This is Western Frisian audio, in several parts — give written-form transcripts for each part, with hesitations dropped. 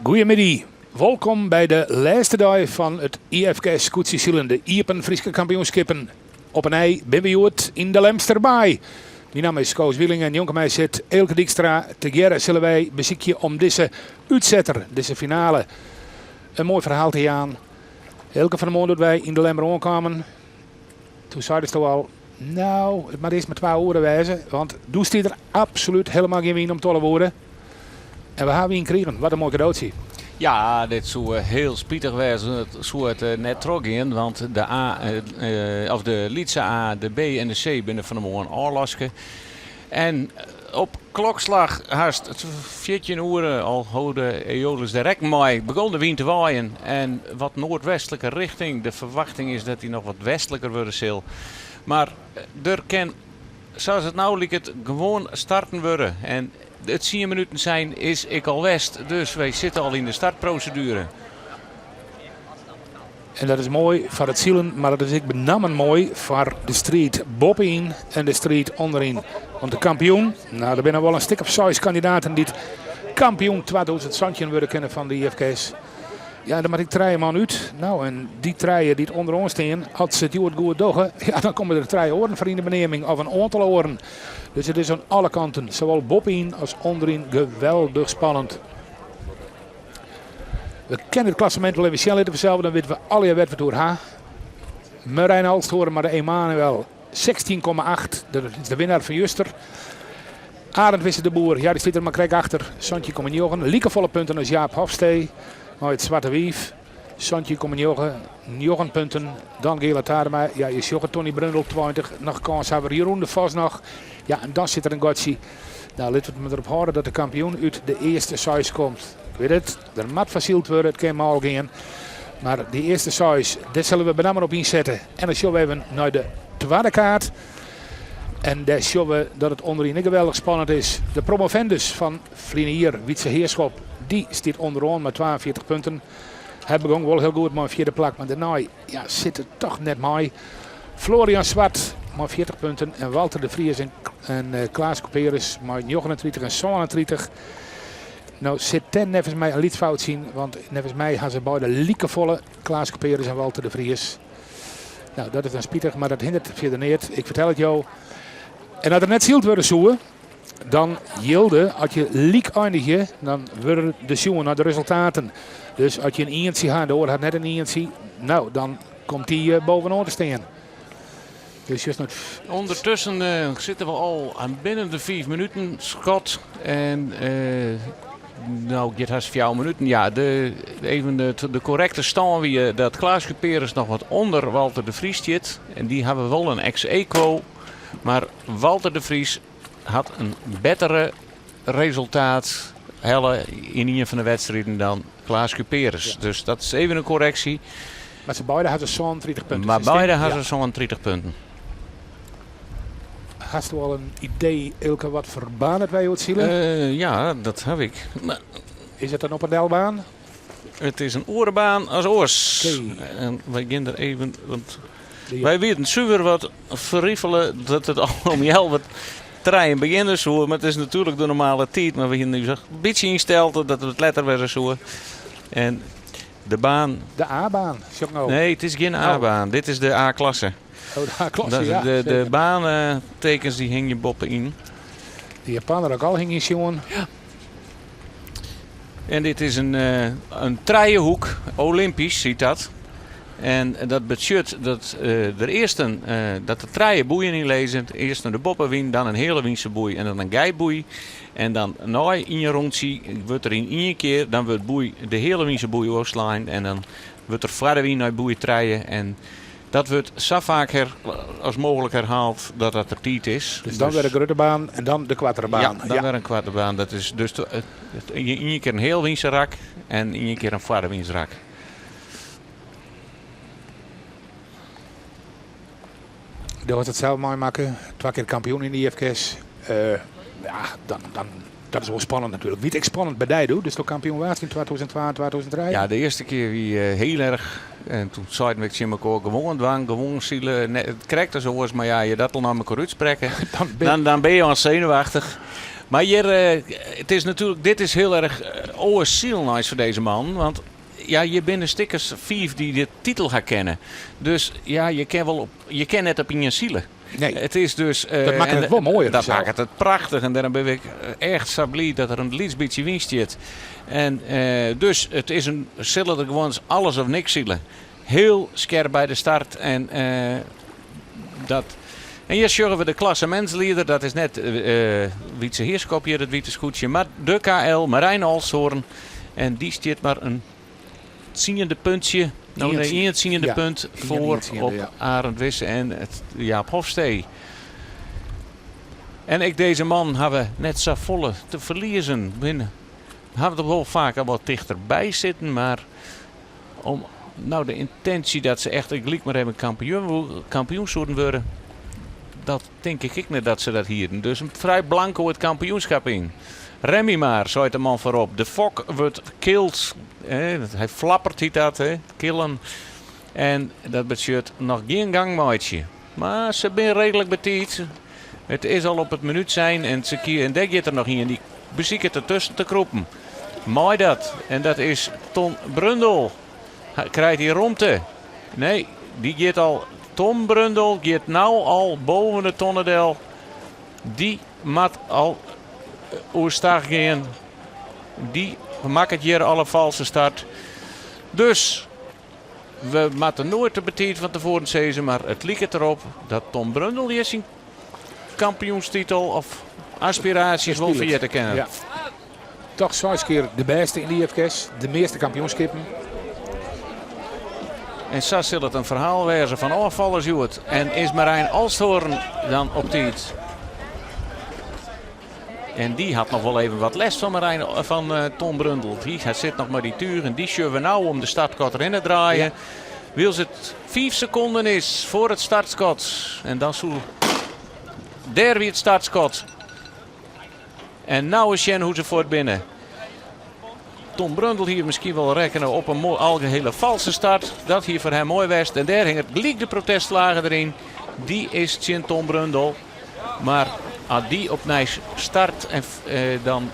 Goeiemiddei, wolkom by de lêste dei fan it IFKS Skûtsjesilen, de Iepen Fryske Kampioenskippen. Op 'e nij binne we hjoed yn de Lemster Baai. Myn namme is Koos Wieling en njonken my sit Eelke Dykstra. Tegearre sille wy besykje om dizze útsetter, dizze finale, in moai ferhaal te jaan. Eelke, fan 'e moarn doe't wy yn de Lemmer oankamen, Toen seidesto al, nou, it moat earst mar twa oere wêze, want doe stie der absolút helemaal gjin wyn om 12 oere. En we ha wyn krigen. Wat in moai kadootsje. Ja, dit soe hiel spitich wêze, soe it net trochgean, want de A, of de lytse A, de B en de C binne fan 'e moarn ôflaske. En op klokslach hast 14 oere al holde Aeolus der rekken mei, begûn de wyn te waaien en wat noardwestlike richting. De ferwachting is dat dy noch wat westliker wurde sil. Mar der kin, sa as it no liket, gewoan starten wurde. En it tsien minuten sein is ek al west, dus wy sitte al yn de startproseduere. En dat is moai foar it silen, mar dat is ek benammen moai foar de striid boppe-yn en de striid ûnderyn. Want de kampioen, nou der binne wol in stik of seis kandidaten dy't kampioen 2017 wurde kinne fan de IFKS. Ja, der moat ek trije man út. Nou, en dy trije dy't ûnderoan stean, as se it hjoed goed dogge, ja, dan komme der trije oaren foar yn de beneaming of in oantal oaren. Dus it is oan alle kanten, sawol boppe-yn as ûnderyn, geweldich spannend. We kinne it klassemint wol even sjen litte fansels, dan witte we allegear wêr't we it oer ha. Merijn Olsthoorn mei de Emanuel 16,8, dat is de winnaar fan juster. Arend Wisse de Boer, ja, dy stiet der mar krekt achter, 17,9. Likefolle punten as Jaap Hofstee mei it Swarte Wief, 17,9, njoggen punten. Dan Geale Tadema, ja, je sjogge Tony Brundel 20, noch kânshawwer Jeroen de Vos noch. Ja, en dan sit der in gatsje. Nou, litte we it mar derop hâlde dat de kampioen út de earste seis komt. Ik wit it, der moat foar syld wurde, it kin mâl gean. Mar dy earste seis, dêr sille we benammen op ynsette. En dan sjogge we even nei de twadde kaart. En dêr sjogge we dat it ûnderyn ek geweldich spannend is. De promovendus fan ferline jier, Wietse Heerschop, dy stiet ûnderoan mei 42 punten. Hy begong wol hiel goed mei in fjirde plak, mar dêrnei ja, sit it toch net mei. Florian Zwart mei 40 punten en Walter de Vries en, en eh, Klaas Couperus mei 39 en 37. No sit dêr neffens my in lyts foutsje yn, want neffens my ha se beide likefolle, Klaas Couperus en Walter de Vries. Nou, dat is dan spitich, mar dat hindert fierder neat. Ik fertel it jo. En as der net syld wurde soe, dan jilde, as je lyk einigje, dan wurde der sjoen nei de resultaten. Dus as je in ientsje ha en de oar hat net in ientsje, nou, dan komt dy eh, bovenoan te stean. Dus just noch... Ondertussen uh, zitten we al aan binnen de 5 minuten, Scott. En uh, nou, dit hast 4 minuten. Ja, de, even de, de correcte stân wie dat Klaas Kuperus noch wat ûnder Walter de Vries stiet. En dy hawwe wol in ex-aequo. Mar Walter de Vries hat in bettere resultaat helle yn ien fan de wedstriden dan Klaas Kuperus. Ja. Dus dat is even in korreksje. Mar se beide hawwe 37 punten. Mar beide hawwe se 37 punten. Hasto al in idee, Eelke, wat foar baan it wy hjoed sile? Uh, ja, dat haw ik. Is it in op en delbaan? It is in oare baan as oars. Okay. En wy gean der even, want wy wienen suver wat ferrifele dat it al om healwei trijen begjinne soe. Mar it is natuerlik de normale tiid. Mar we hiene ús in bytsje ynsteld dat it letter wurde soe. En de baan... De A-baan, sjoch ik no. Nee, it is gjin A-baan. Dit is de A-klasse. Oh, de A-klasse, ja. De, de baantekens dy hingje boppe-yn. De Japaner ek al hingje sjoen. Ja. En dit is in, eh, in trijehoek, Olympisch hjit dat. En dat betsjut dat uh, der earst in, uh, dat der trije boeien yn lizze. Earst de boppewyn, dan in healewynse boei en dan in geiboei. En dan nei ien rûntsje wurdt der yn ien kear, dan wurdt boei, de healewynse boei oerslein en dan wurdt der foar de wyn nei boei trije. En dat wurdt sa faak her, as mooglik herhaald dat dat der tiid is. Dus dan wer de grutte baan en dan de koartere baan. Ja, dan wer in koarte baan. Dat is dus ien kear in healwynse rak en ien kear in foardewynsrak. Do hast it sels meimakke, twa kear kampioen yn de IFKS. Uh, ja, dan, dan, dat is wol spannend natuerlik. Wie it ek spannend by dy doe, doe'tsto kampioen waardst yn 2002 en 2003? Ja, de earste kear wie uh, hiel erch. En toen seiden we tsjin mekoar gewoan dwaan, gewoan sile. Krekt as oars, mar ja, je dat al nei mekoar útsprekke, dan, dan, dan bin je al senuwachtich. Mar hjir, uh, it is natuerlik, dit is hiel erch. oars silen eins foar dizze man, want ja, hjir binne stik as fiif dy't de titel ha kinne. Dus ja, je kin wol op, je kin net op ien sile. Nee. It is dus, Dat makket it wol moaier Dat fansels. makket it prachtich en dêrom bin ik echt sa bliid dat der in lyts bytsje wyn stiet. En dus it is in, sille der gewoan alles of niks sile. Hiel skerp by de start en dat. En hjir sjogge we de klassemintslieder, dat is net Wytse Heerschop hjir, it wite skûtsje, mar de KL Marijn Olsthoorn. En dy stiet mar in tsiende puntsje, no nee, ien tsiende punt foar op Arend Wisse en Jaap Hofstee. En ek dizze mannen hawwe net safolle te ferliezen. Binne, hawwe der wol faak al wat tichterby sitten, mar om no de yntinsje dat se echt gelyk mar even kampioen, kampioen soenen wurde, dat tink ik ek net dat se dat hienen. Dus in frij blanko it kampioenskip yn. Remy mar, seit de man foarop. De fok wurdt kild. Hy flappert, hyt dat, killen. En dat betsjut noch gjin gang meitsje. Mar se binne reedlik betiid. It is al op it minút sein en se en dêr giet der noch ien dy besiket dertusken te krûpen. Mei dat en dat is Ton Brundel. Krijt hy romte? Nee, dy giet al. Ton Brundel giet no al boven de tonne del. Dy moat al oerstach gean. Dy makket hjir al in falske start. Dus we moatte noait te betiid fan tefoaren sizze, mar it liket derop dat Tom Brundel hjir syn kampioenstitel of aspiraasjes wol ferjitte kin. Ja. Toch seis kear de bêste yn de IFKS, de measte kampioenskippen. En sa sil it in ferhaal wêze fan ôffallers hjoed. En is Marijn Olsthoorn dan op tiid? En dy hat noch wol even wat lêst fan Marijn, fan Tom Brundel. Dy sit noch mei dy tugen. Dy sjogge we no om de startskot rinne draaien. Wylst it 5 sekonden is foar it startskot. En dan soe dêr wie it startskot. En no ris sjen hoe't se fuort binne. Tom Brundel hie miskien wol rekkene op in algehele falske start. Dat hie foar him moai west. En dêr hinget gelyk de protestflage deryn. Dy is tsjin Tom Brundel. Mar as dy opnij start en dan.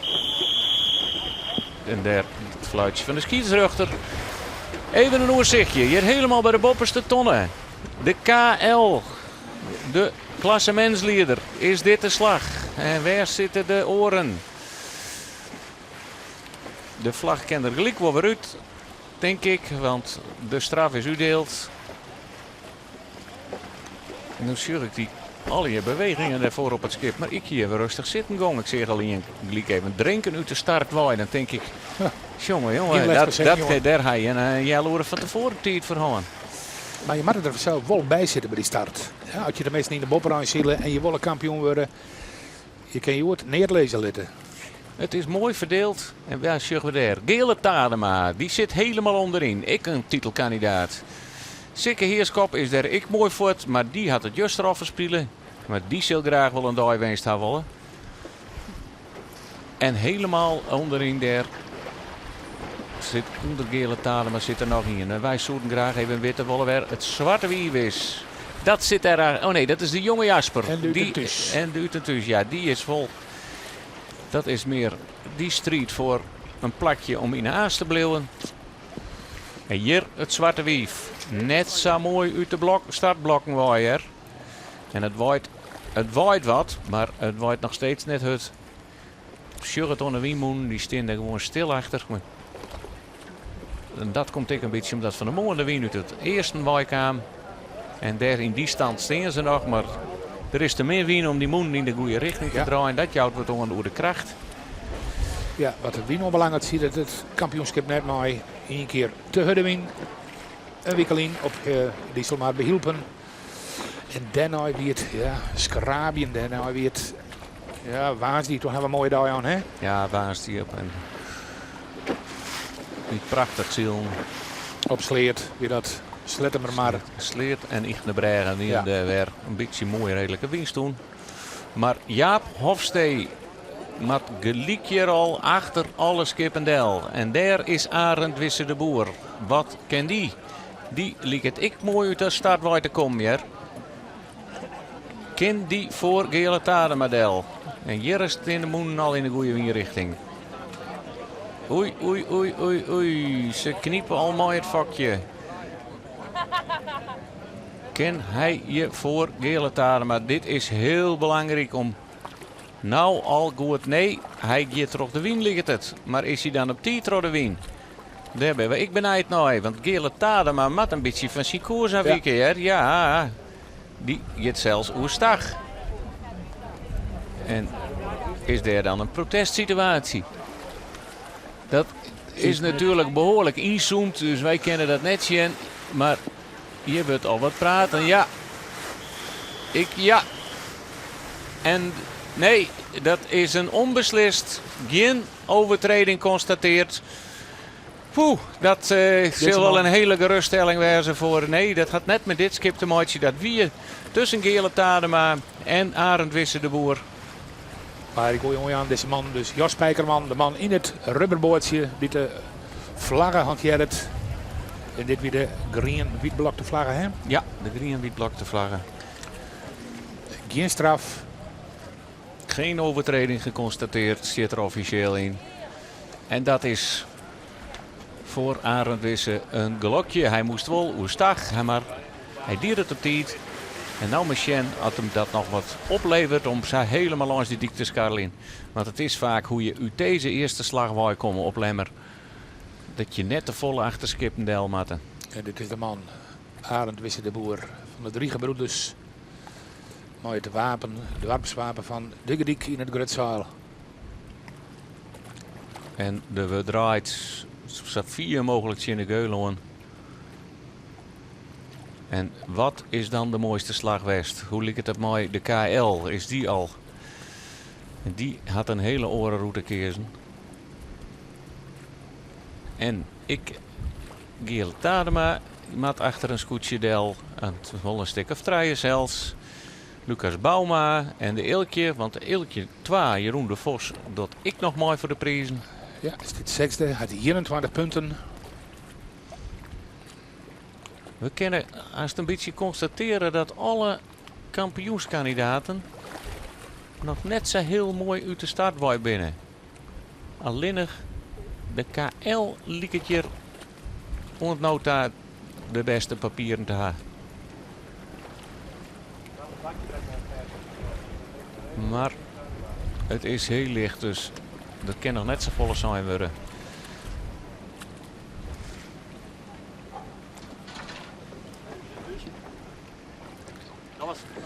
En dêr it fluitsje fan de skiedsrjochter. Even in oersichtje. Hjir hielendal by de boppeste tonne. De KL, de klassemintslieder. Is dit de slach? En wêr sitte de oaren? De flach kin der gelyk wol wer út, tink ik, want de straf is útdield. En dan sjoch ik dy allegear bewegingen dêrfoar op it skip. Mar ik hie even rêstich sitten gong. Ik seach al ien gelyk even drinken út de start wei. Dan tink ik, jonge, jonge, dat, dêr ha je in healoere fan tefoaren tiid foar hân. Mar je moatte der sels wol by sitte by dy start. Ja, as je de minsken yn de bopperein sile en je wolle kampioen wurde, je kinne hjoed neat lizze litte. It is moai ferdield. En wêr sjogge we dêr? Geale Tadema, dy sit hielendal ûnderyn. Ek in titelkandidaat. Sikke Heerschop is dêr ek moai fuort, mar dy hat it juster al ferspile. Mar dy sil graach wol in dei winst ha wolle. En hielendal ûnderyn dêr sit ûnder Geale Tadema sit der noch ien. En wy soenen graach even witte wolle wêr it swarte wiif is. Dat sit dêr. Oh nee, dat is de jonge Jasper. En de út en thús. En de út en thús, ja, dy is wol. Dat is mear dy striid foar in plakje om yn de A's te bliuwen. En hjir it swarte wiif. Net sa moai út de blok, startblokken wei hear. En it waait, it waait wat, mar it waait noch steeds net hurd. Sjoch it oan de wynmûnen, dy stean der gewoan stil achter. En dat komt ek in bytsje omdat fan 'e moarn de wyn út it easten wei kaam. En dêr yn dy stand stean se noch, mar der is te min wyn om dy mûnen yn de goede richting te draaien. Dat jout wat oan oer de kracht. Ja, wat de wyn oanbelanget siet it it kampioenskip net mei. Ien kear te hurde wyn, in wike lyn op de Iselmar by Hylpen. En dêrnei wie it ja, skraabjen, dêrnei wie it ja, woansdei, toen ha we in moaie dei oan, hè? Ja, woansdei op en die prachtich silen. Op Sleat wie dat Sleattemermar. Sleat en Ychtenbrêge wienen ja. dêr wer in bytsje moaie reedlike wyn toen. Mar Jaap Hofstee moat gelyk hjir al achter alle skippen del. En dêr is Arend Wisse de Boer. Wat kin dy? Dy liket ek moai út de start wei te kommen hear. Kin dy foar Geale Tadema del? En hjir is it yn de mûnen al yn de goede wynrichting. Oei, oei, oei, oei, oei. Se knipe al mei it fokje. Kin hy hjir foar Geale Tadema? Dit is hiel belangryk om no al goed. Nee, hy giet troch de wyn liket it. Mar is hy dan op tiid troch de wyn? Dêr binne we ek benijd nei, want Geale Tadema moat in bytsje fan syn koers ôfwike hear. Ja, dy giet sels oerstach. En is dêr dan in protestsituaasje? Dat is natuerlik behoarlik ynzoomd, dus wy kinne dat net sjen. Mar hjir wurdt al wat praten. Ja, ik ja. En nee, dat is in onbeslist. Gjin overtreding konstateard. Poeh, dat sil wol in hiele geruststelling wêze foar. Nee, dat hat net mei dit skip te meitsjen. Dat wie tusken Geale Tadema en Arend Wisse de Boer. Mar ik wol je oanjaan, dizze man, dus Jos Spijkerman, de man yn it rubberboatsje dy't de flagge hantearret. En dit wie de grien-wyt-blokte flagge, hè? Ja, de grien-wyt-blokte flagge. Gjin straf. Geen overtreding geconstateerd, stiet der offisjeel yn. En dat is foar Arend Wisse in gelokje. Hy moast wol oerstach, mar hy die it op tiid. En no mar sjen oft him dat noch wat opleveret om sa helemaal lâns dy dyk te skarreljen. Want it is faak hoe't je út dizze earste slach wei komme op Lemmer. Dat je net te folle achter skippen del moatte. En dit is de man, Arend Wisse de Boer fan de Drie Gebroeders. Mei it wapen, doarpswapen fan De Gerdyk yn it grutseil. En der wurdt draaid sa fier mooglik tsjin de geul oan. En wat is dan de moaiste slach west? Hoe liket it mei de KL? Is dy al? En dy hat in hiele oare rûte keazen. En ek Geale Tadema moat achter in skûtsje del. Wol in stik of trije sels. Lucas Bouma en de Eelkje, want de Eelkje 2, Jeroen de Vos, docht ek noch mei foar de prizen. Ja, stiet sechsde, hat 21 punten. We kinne hast in bytsje konstatearje dat alle kampioenskandidaten noch net sa hiel moai út de start wei binne. Allinnich de KL liket hjir oant no ta de bêste papieren te ha. Mar it is hiel licht, dus dat kin noch net safolle sein wurde.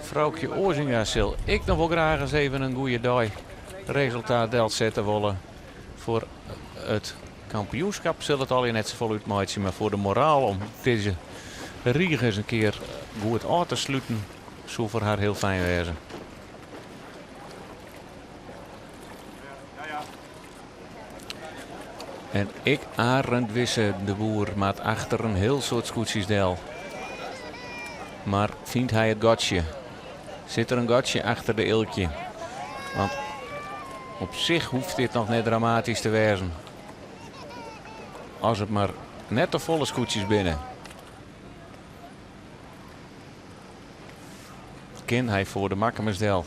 Froukje Oazinga sil ek noch wol graach ris even in goede dei resultaat delsette wolle. Foar it kampioenskap sil it allegear net safolle útmeitsje, mar foar de moraal om dizze rige ris in kear goed ôf te sluten soe foar har hiel fijn wêze. En ek Arend Wisse de Boer moat achter in hiel soad skûtsjes del. Mar fynt hy it gatsje? Sit der in gatsje achter de Eelkje? Want op sich hoecht dit noch net dramatysk te wêzen. As it mar net te folle skûtsjes binne. Kin hy foar de Makkumers del?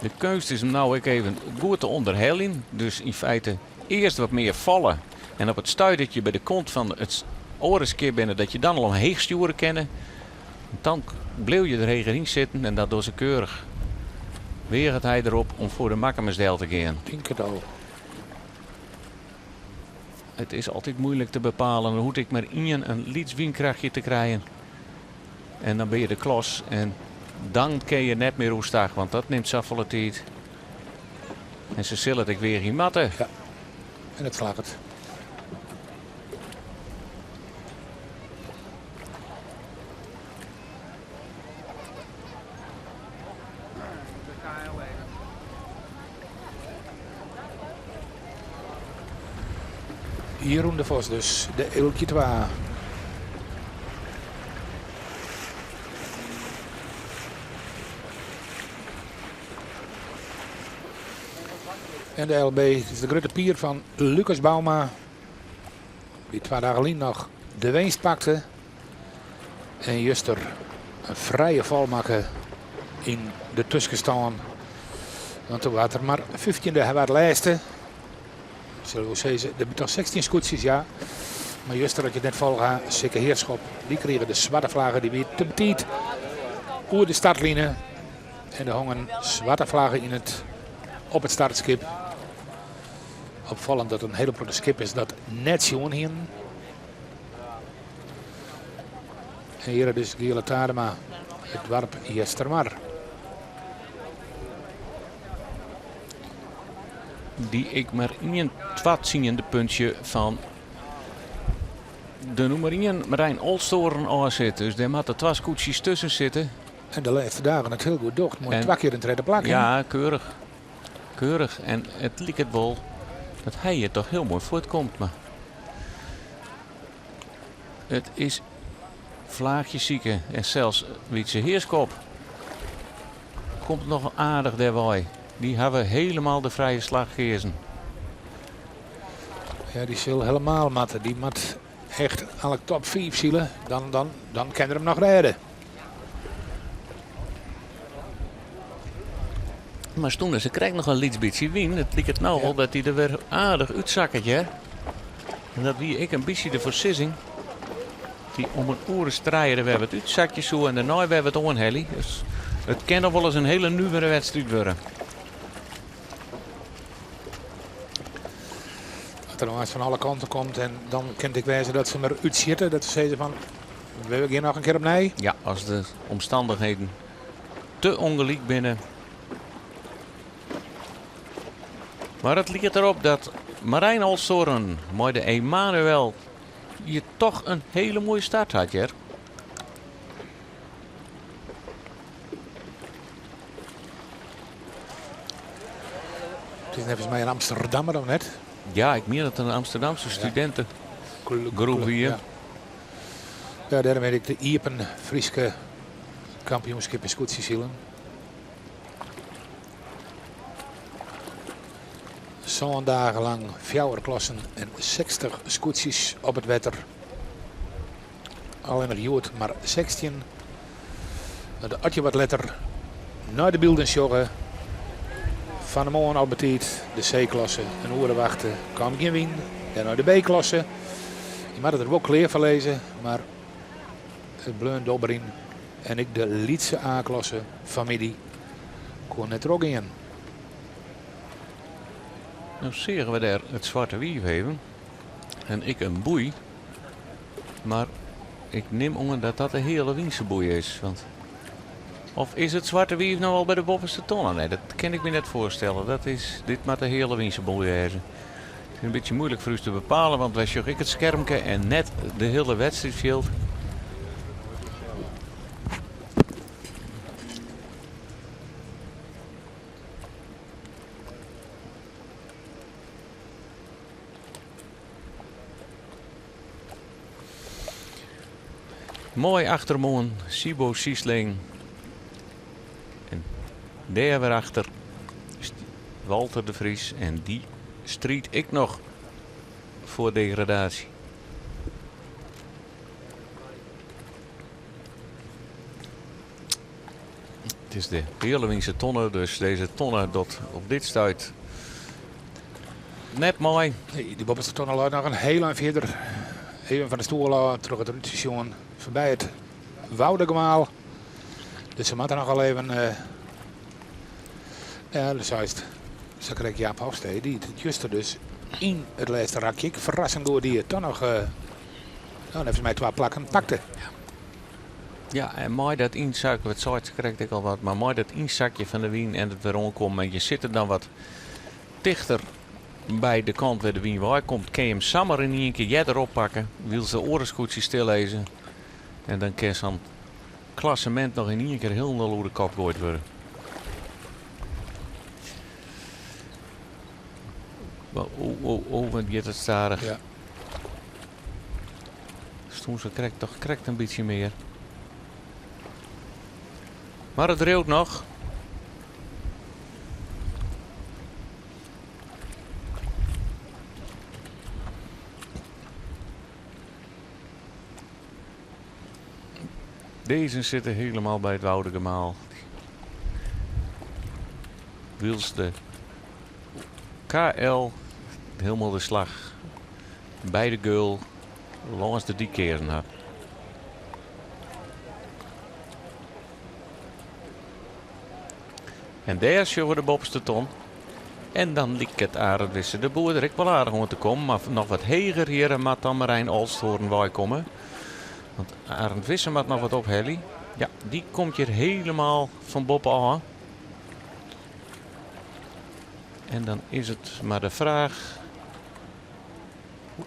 De keunst is om no ek even goed te ûnderheljen. Dus yn feite earst wat mear falle en op it stuit dat je by de kont fan it oare skip binne, dat je dan al omheech stjoere kinne. Dan bliuw je der heger yn sitten en dat dogge se keurich. Weaget hy derop om foar de Makkumers del te gean? Tink it al. It is altyd muoilik te bepalen. Dan hoecht ek mar ien in lyts wynkrachtje te krijen. En dan bin je de klos en dan kin je net mear oerstach, want dat nimt safolle tiid. En se sille it ek weagje moatte. Ja, en it slagget. Jeroen de Vos dus, de Eelkje 2. En de LB is de grutte pier fan Lucas Bouma. Dy't twa dagen lyn noch de winst pakte. En juster in frije fal makke yn de tuskenstân. Want doe waard er mar fyftjinde, hy waard lêste. Sille we sizze, der binne toch 16 skûtsjes, ja. Mar juster, as je it net folge ha, Sikke Heerschop, dy krige de swarte flagge, dy wie te betiid oer de startline. En der hong in swarte flagge yn it, op it startskip. Opfallend dat in hiele protte skippers dat net sjoen hienen. En hjir dus Geale Tadema, it doarp Eastermar. Dy't ek mar ien twatsiende puntsje fan de nûmer ien Marijn Olsthoorn ôf sit. Dus dêr moatte twa skûtsjes tusken sitte. En de lêste dagen it hiel goed docht. Moai twa kear in tredde plak. Ja, keurich. Keurich. En it liket wol dat hy hjir toch hiel moai fuortkomt. Mar it is flaachjesike. En sels Wytse Heerschop komt noch aardich dêrwei. Dy hawwe helemaal de frije slach keazen. Ja, dy sil helemaal moatte. Dy moat echt alle top 5 sile. Dan, dan, dan kin er him noch rêde. Mar stûn se krekt noch in lyts bytsje wyn. It liket no al dat hy der wer aardich útsakket, hear. En dat wie ek in bytsje de foarsizzing. Dy om in oere as trije der wer wat útsakje soe en dêrnei wer wat oanhelje. Dus it kin noch wolris in hiele nuvere wedstriid wurde. As der noch eens fan alle kanten komt en dan kin it ek wêze dat se mar útsjitte. Dat se sizze fan, we gean noch in kear opnij. Ja, as de omstannichheden te ûngelyk binne. Mar it liket derop dat Marijn Olsthoorn mei de Emanuel hjir toch in hiele moaie start hat, hear. It is neffens my in Amsterdammer of net? Ja, ik mien dat it in Amsterdamske studintegroep wie. Ja. Ja, dêrom wit ik de iepen Fryske kampioenskip yn skûtsjesilen. Sân dagen lang fjouwer klassen en 60 skûtsjes op it wetter. Allinnich hjoed mar 16. Want as je wat letter nei de bylden sjogge, fan 'e moarn al betiid de C-klasse, in oere wachte, kaam gjin wyn. Dêrnei de B-klasse. Je moatte der wol klear foar lizze, mar it bleaun dobberjen. En ek de lytse A-klasse fanmiddei koe net trochgean. No seagen we dêr it swarte wiif even en ek in boei. Mar ik nim oan dat dat de Heale Wynse boei is. Want of is it swarte wiif no al by de boppeste tonne? Nee, dat kin ik my net foarstelle. Dat is, dit moat de Heale Wynse boei wêze. It is in bytsje muoilik foar ús te bepalen, want wy sjogge ek it skermke en net de hiele wedstriidfjild. Moai achtermoarn, Siebo Siesling. En dêr wer achter Walter de Vries. En dy striidt ek noch foar degradaasje. It is de Healewynse tonne, dus dizze tonne docht op dit stuit net mei. Nee, dy boppeste tonne leit noch in hiel ein fierder. Even fan de stoel ôf, troch it rútsje sjoen, foarby it Woudagemaal. Dus se moatte noch al even. Ja, do seist sakrekt Jaap Hofstee, dy't it juster dus yn it lêste rakje ek ferrassend goed die, toch noch, no, neffens my twa plakken pakte. Ja, en mei dat ynsakken, wat seist krekt ek al wat, mar mei dat ynsakjen fan de wyn en it wer oankommen en je sitte dan wat tichter by de kant wêr't de wyn wei komt, kin je him samar yn ien kear earder oppakke, wylst de oare skûtsjes stillizze. En dan kin sa'n klassemint noch yn ien kear hielendal oer de kop goaid wurde. Oh, oh, oh, wat giet it stadich. Ja. Stûn se krekt, toch krekt in bytsje mear. Mar it driuwt noch. Dizze sitte hielendal by it Woudagemaal. Wylst de KL hielendal de slach by de geul lâns de dyk keazen hat. En dêr sjogge we de boppeste ton. En dan liket Arend Wisse de Boer der ek wol aardich oan te kommen, mar noch wat heger hjir moat dan Marijn Olsthoorn weikomme. Want Arend Wisse moat noch wat ophelje. Ja, dy komt hjir helemaal fan boppe ôf. En dan is it mar de fraach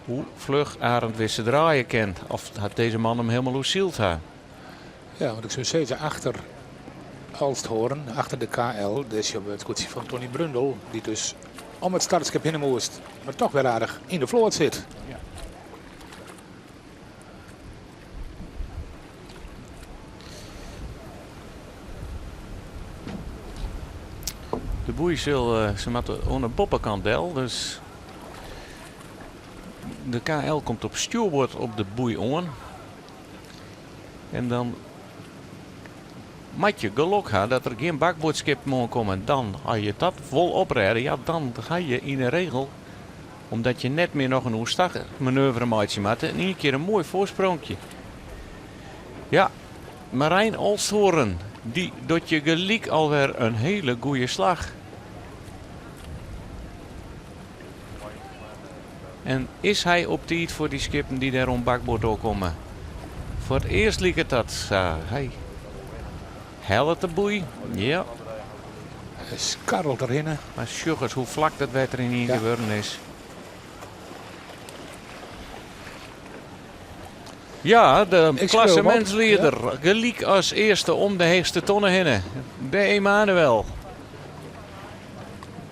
hoe fluch Arend Wisse draaie kin. Of hat dizze man him hielendal oersyld ha. Ja, want ik soe sizze achter Olsthoorn, achter de KL, dêr sjogge we it skûtsje fan Tony Brundel, dy't dus om it startskip hinne moast, mar toch wer aardich yn de float sit. Ja. De boei sil se moatte oan de boppekant del, dus de KL komt op stjoerboard op de boei oan. En dan moat je gelok ha dat der gjin bakboardskippen oankomme. Dan, as je dat wol oprêde, ja, dan ha je yn 'e regel, omdat je net mear noch in oerstachmanoeuvre meitsje moatte, in ien kear in moai foarspronkje. Ja, Marijn Olsthoorn, dy docht je gelyk alwer in hiele goeie slach. En is hy op tiid foar dy skippen dy't dêr oan bakboard oankomme? Foar it earst liket dat sa. Hy hellet de boei. Ja. Hy skarrelt derhinne. Mar sjoch ris hoe flak dat wetter yn ien kear wurden is. Ja, de klassemintslieder gelyk as earste om de heechste tonne hinne. De Emanuel.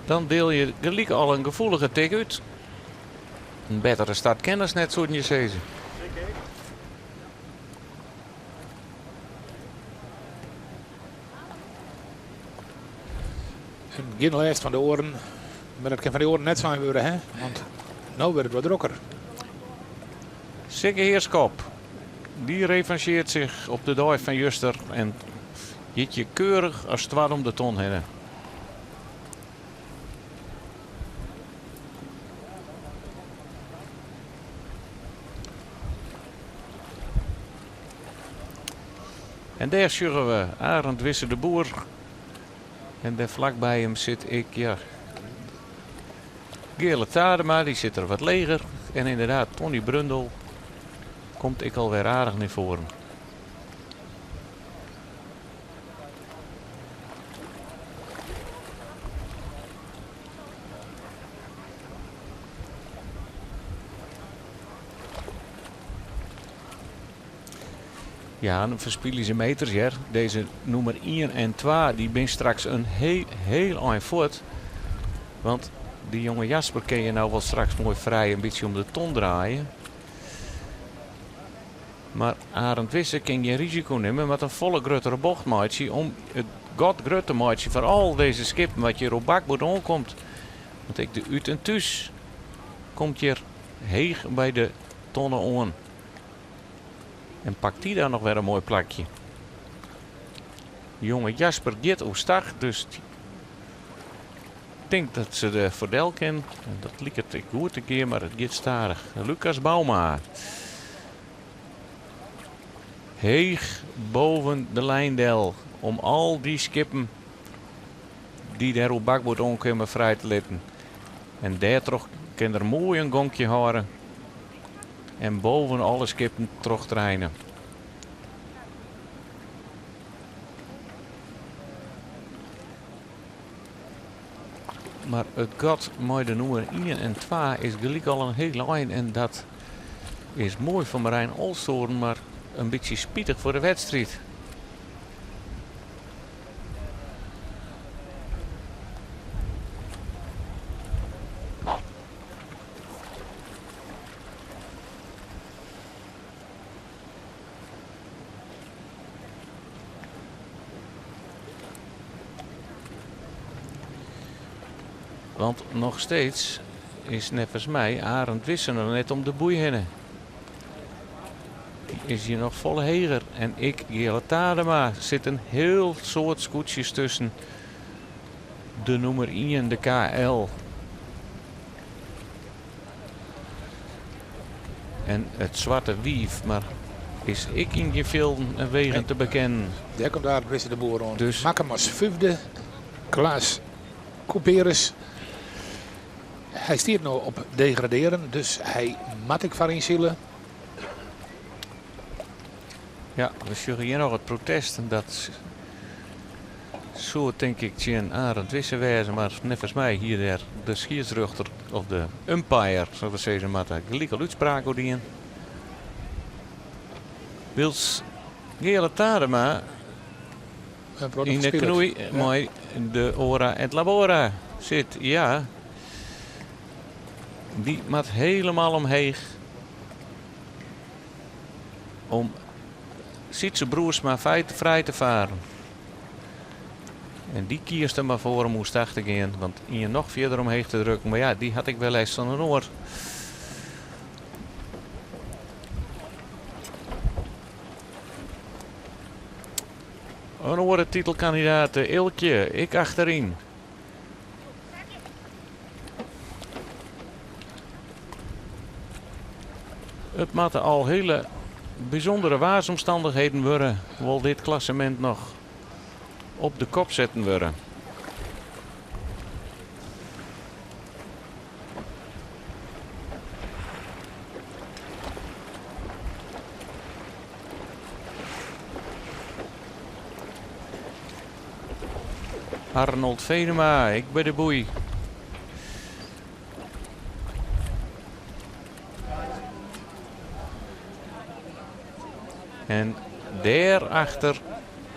Dan deel je gelyk al in gefoelige tik út. In bettere start kin ast net, soenen je sizze. En gjin lêst fan de oaren. Mar dat kin fan de oaren net sein wurde, hè? Want no wurdt it wat drokker. Sikke Heerschop, dy revancheert sich op de dei fan juster en giet je keurich as twadde om de ton hinne. En dêr sjogge we Arend Wisse de Boer. En dêr flakby him sit ek, ja, Geale Tadema, dy sit der wat leger. En ynderdaad, Tony Brundel komt ek alwer aardich nei foaren. Ja, dan ferspylje se meters hear. Dizze nûmer ien en twa dy binne straks in heel, heel ein fuort. Want dy jonge Jasper kin je no wol straks moai frij in bytsje om de ton draaie. Mar Arend Wisse kin gjin risiko nimme, moat in folle gruttere bocht meitsje om it gat grut te meitsjen foar al dizze skippen wat hjir op bakboard oankomt. Want ek de Ut en Thús komt hjir heech by de tonne oan. En pakt dy dan noch wer in moai plakje. Jonge Jasper giet oerstach, dus tink dat se der foar del kin. Dat liket ek goed te gean, mar it giet stadich. Lucas Bouma. Heech boven de lijn del om al dy skippen dy't dêr oer bakboard oankomme frij te litten. En dêrtroch kin er moai in gonkje hâlde en boven alle skippen trochtreine. Mar it gat mei de nûmer ien en twa is gelyk al in hiel ein en dat is moai foar Marijn Olsthoorn, mar in bytsje spitich foar de wedstriid. Want noch steeds is neffens my Arend Wisse noch net om de boei hinne. Dy is hjir noch folle heger. En ek Geale Tadema sit in hiel soad skûtsjes tusken de nûmer ien, de KL. En it Swarte Wief, mar is ek yn gjin fjilden en wegen te bekennen. Dêr komt Arend Wisse de Boer oan. Dus Makkum as fyfde. Klaas Couperus. Hy stiet no op degradearen, dus hy moat ek foaryn sile. Ja, we sjogge hjir noch it protest. Dat soe tink ik tsjin Arend Wisse wêze, mar neffens my hie dêr de skiedsrjochter of de umpire, sa't we sizze moatte, gelyk al útspraak oer dien. Wylst Geale Tadema yn de knoei mei de Ora et Labora sit. Ja, dy moat helemaal omheech om Sytse Broersma frij te faren. En dy kiest der mar foar om oerstach te gean, want ien noch fierder omheech te drukken, mar ja, dy hat ek wer lêst fan in oar. In oare titelkandidaat, Eelkje, ek achteryn. It moatte al hiele bysûndere waarsomstannichheden wurde, wol dit klassemint noch op de kop setten wurde. Arnold Venema, ek by de boei. En dêrachter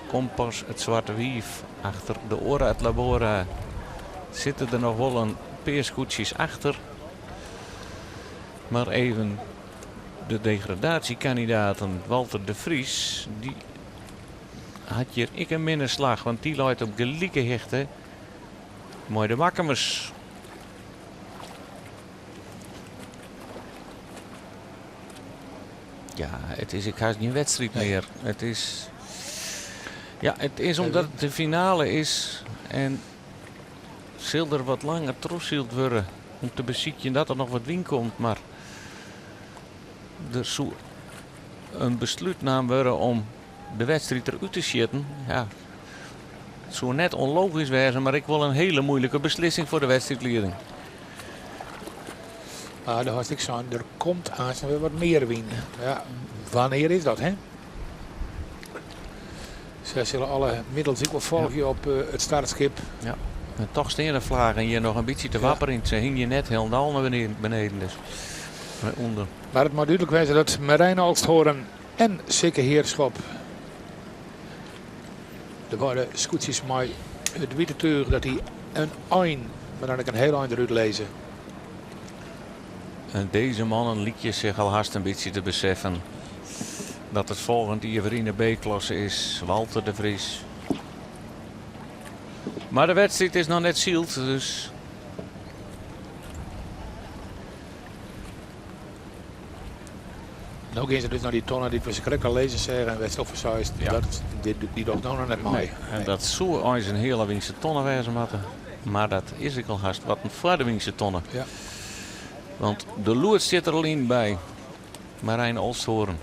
komt pas it Swarte Wief. Achter de Ora et Labora sitte der noch wol in pear skûtsjes achter. Mar even de degradaasjekandidaten Walter de Vries, dy hat hjir ek in minne slach, want dy leit op gelike hichte mei de Makkumers. Ja, it is ek hast gjin wedstriid mear. It is, ja, it is omdat it de finale is en sil der wat langer trochsyld wurde om te besykjen dat der noch wat wyn komt, mar der soe in beslút naam wurde om de wedstriid derút te sjitten. Ja, it soe net ûnlogysk wêze, mar ek wol in hiele muoilike beslissing foar de wedstriidlieding. Mar do hast ek sein, der komt aanst wer wat mear wyn. Ja, wannear is dat, hè? Sy sille alle middels ek wol folgje op it startskip. Ja. En toch stean de vlaggen hjir noch in bytsje te wapperjen. Se hingje net hielendal nei beneden, dus nei ûnder. Mar it moat dúdlik wêze dat Merijn Olsthoorn en Sikke Heerschop de beide skûtsjes mei it wite túch dat dy in ein, mar dan ek in hiel ein derút lizze. En dizze mannen lykje sich al hast in bytsje te beseffen dat it folgjend jier wer yn de B-klasse is. Walter de Vries. Mar de wedstriid is noch net syld, dus No gean se dus nei dy tonne dy't we sakrekt al lizzen seagen en wêr'tst op seist, Ja. dat, dy, dy docht no noch net mei. Nee, en dat soe eins in hiele wynse tonne wêze moatte. Mar dat is ek al hast wat in foar de wynse tonne. Ja. Want de loed sit der al yn by Marijn Olsthoorn.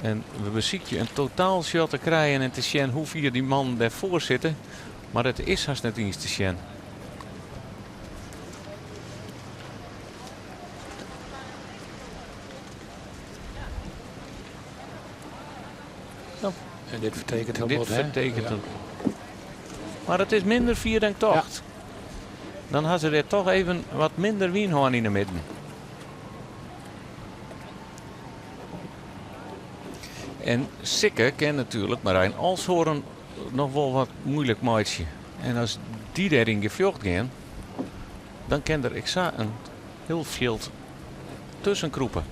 En we besykje in totaalshot te krijen en te sjen hoe fier dy mannen dêrfoar sitte. Mar it is hast net iens te sjen. En dit fertekent hiel Dit bot, hè? fertekent Ja. it. Mar it is minder fier dan ik tocht. Dan ha se dêr toch even wat minder wyn hân yn 'e midden. En Sikke kin natuerlik Marijn Olsthoorn noch wol wat muoilik meitsje. En as dy dêr yn gefjocht gean, dan kin der ek sa in hiel fjild tusken krûpe.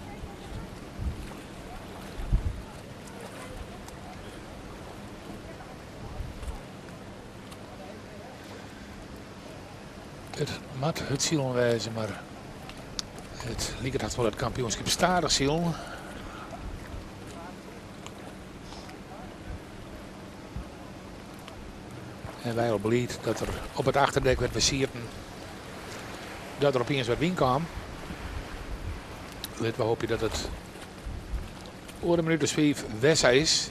It moat hurdsilen wêze, mar it liket hast wol it kampioenskip stadich silen. En wy al bliid dat der op it achterdek wêr't we sieten, dat der opiens wat wyn kaam. Litte we hoopje dat it oer in minút as fiif wer sa is.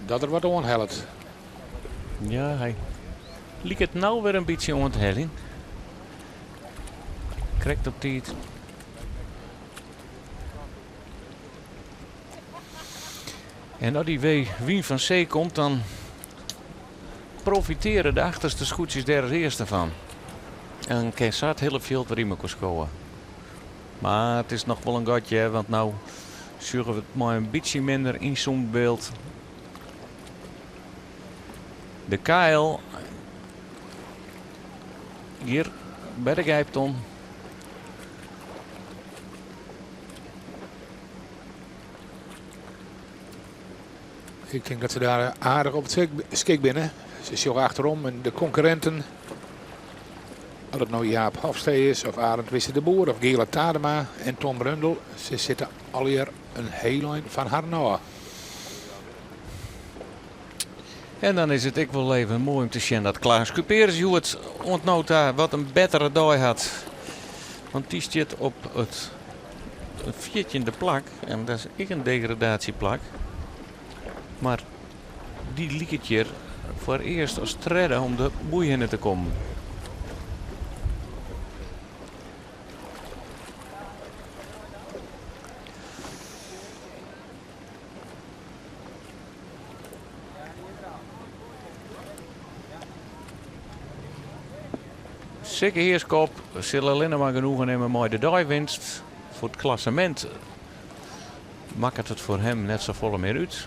Dat er wat oanhellet. Ja, hy liket no wer in bytsje oan te heljen. Krekt op tiid. En as dy wyn fan see komt, dan profiteare de achterste skûtsjes dêr as earste fan. En kin sa it hiele fjild wer yn mekoar skowe. Mar it is noch wol in gatje, want no sjogge we it mei in bytsje minder ynzoomd byld. De KL hjir by de Gijpton. Ik tink dat se dêr aardich op it skik binne. Se sjogge achterom en de konkurrinten, oft it no Jaap Hofstee is of Arend Wisse de Boer of Geale Tadema en Tom Brundel, se sitte allegear in hiel ein fan harren ôf. En dan is it ek wol even moai om te sjen dat Klaas Kuperus hjoed oant no ta wat in bettere dei hat. Want dy stiet op it fjirtjinde plak en dat is ek in degradaasjeplak. Mar dy liket hjir foarearst as tredde om de boei hinne te kommen. Sikke Heerschop sil allinne mar genoegen nimme mei de deiwinst. Foar it klassemint makket it foar him net safolle mear út.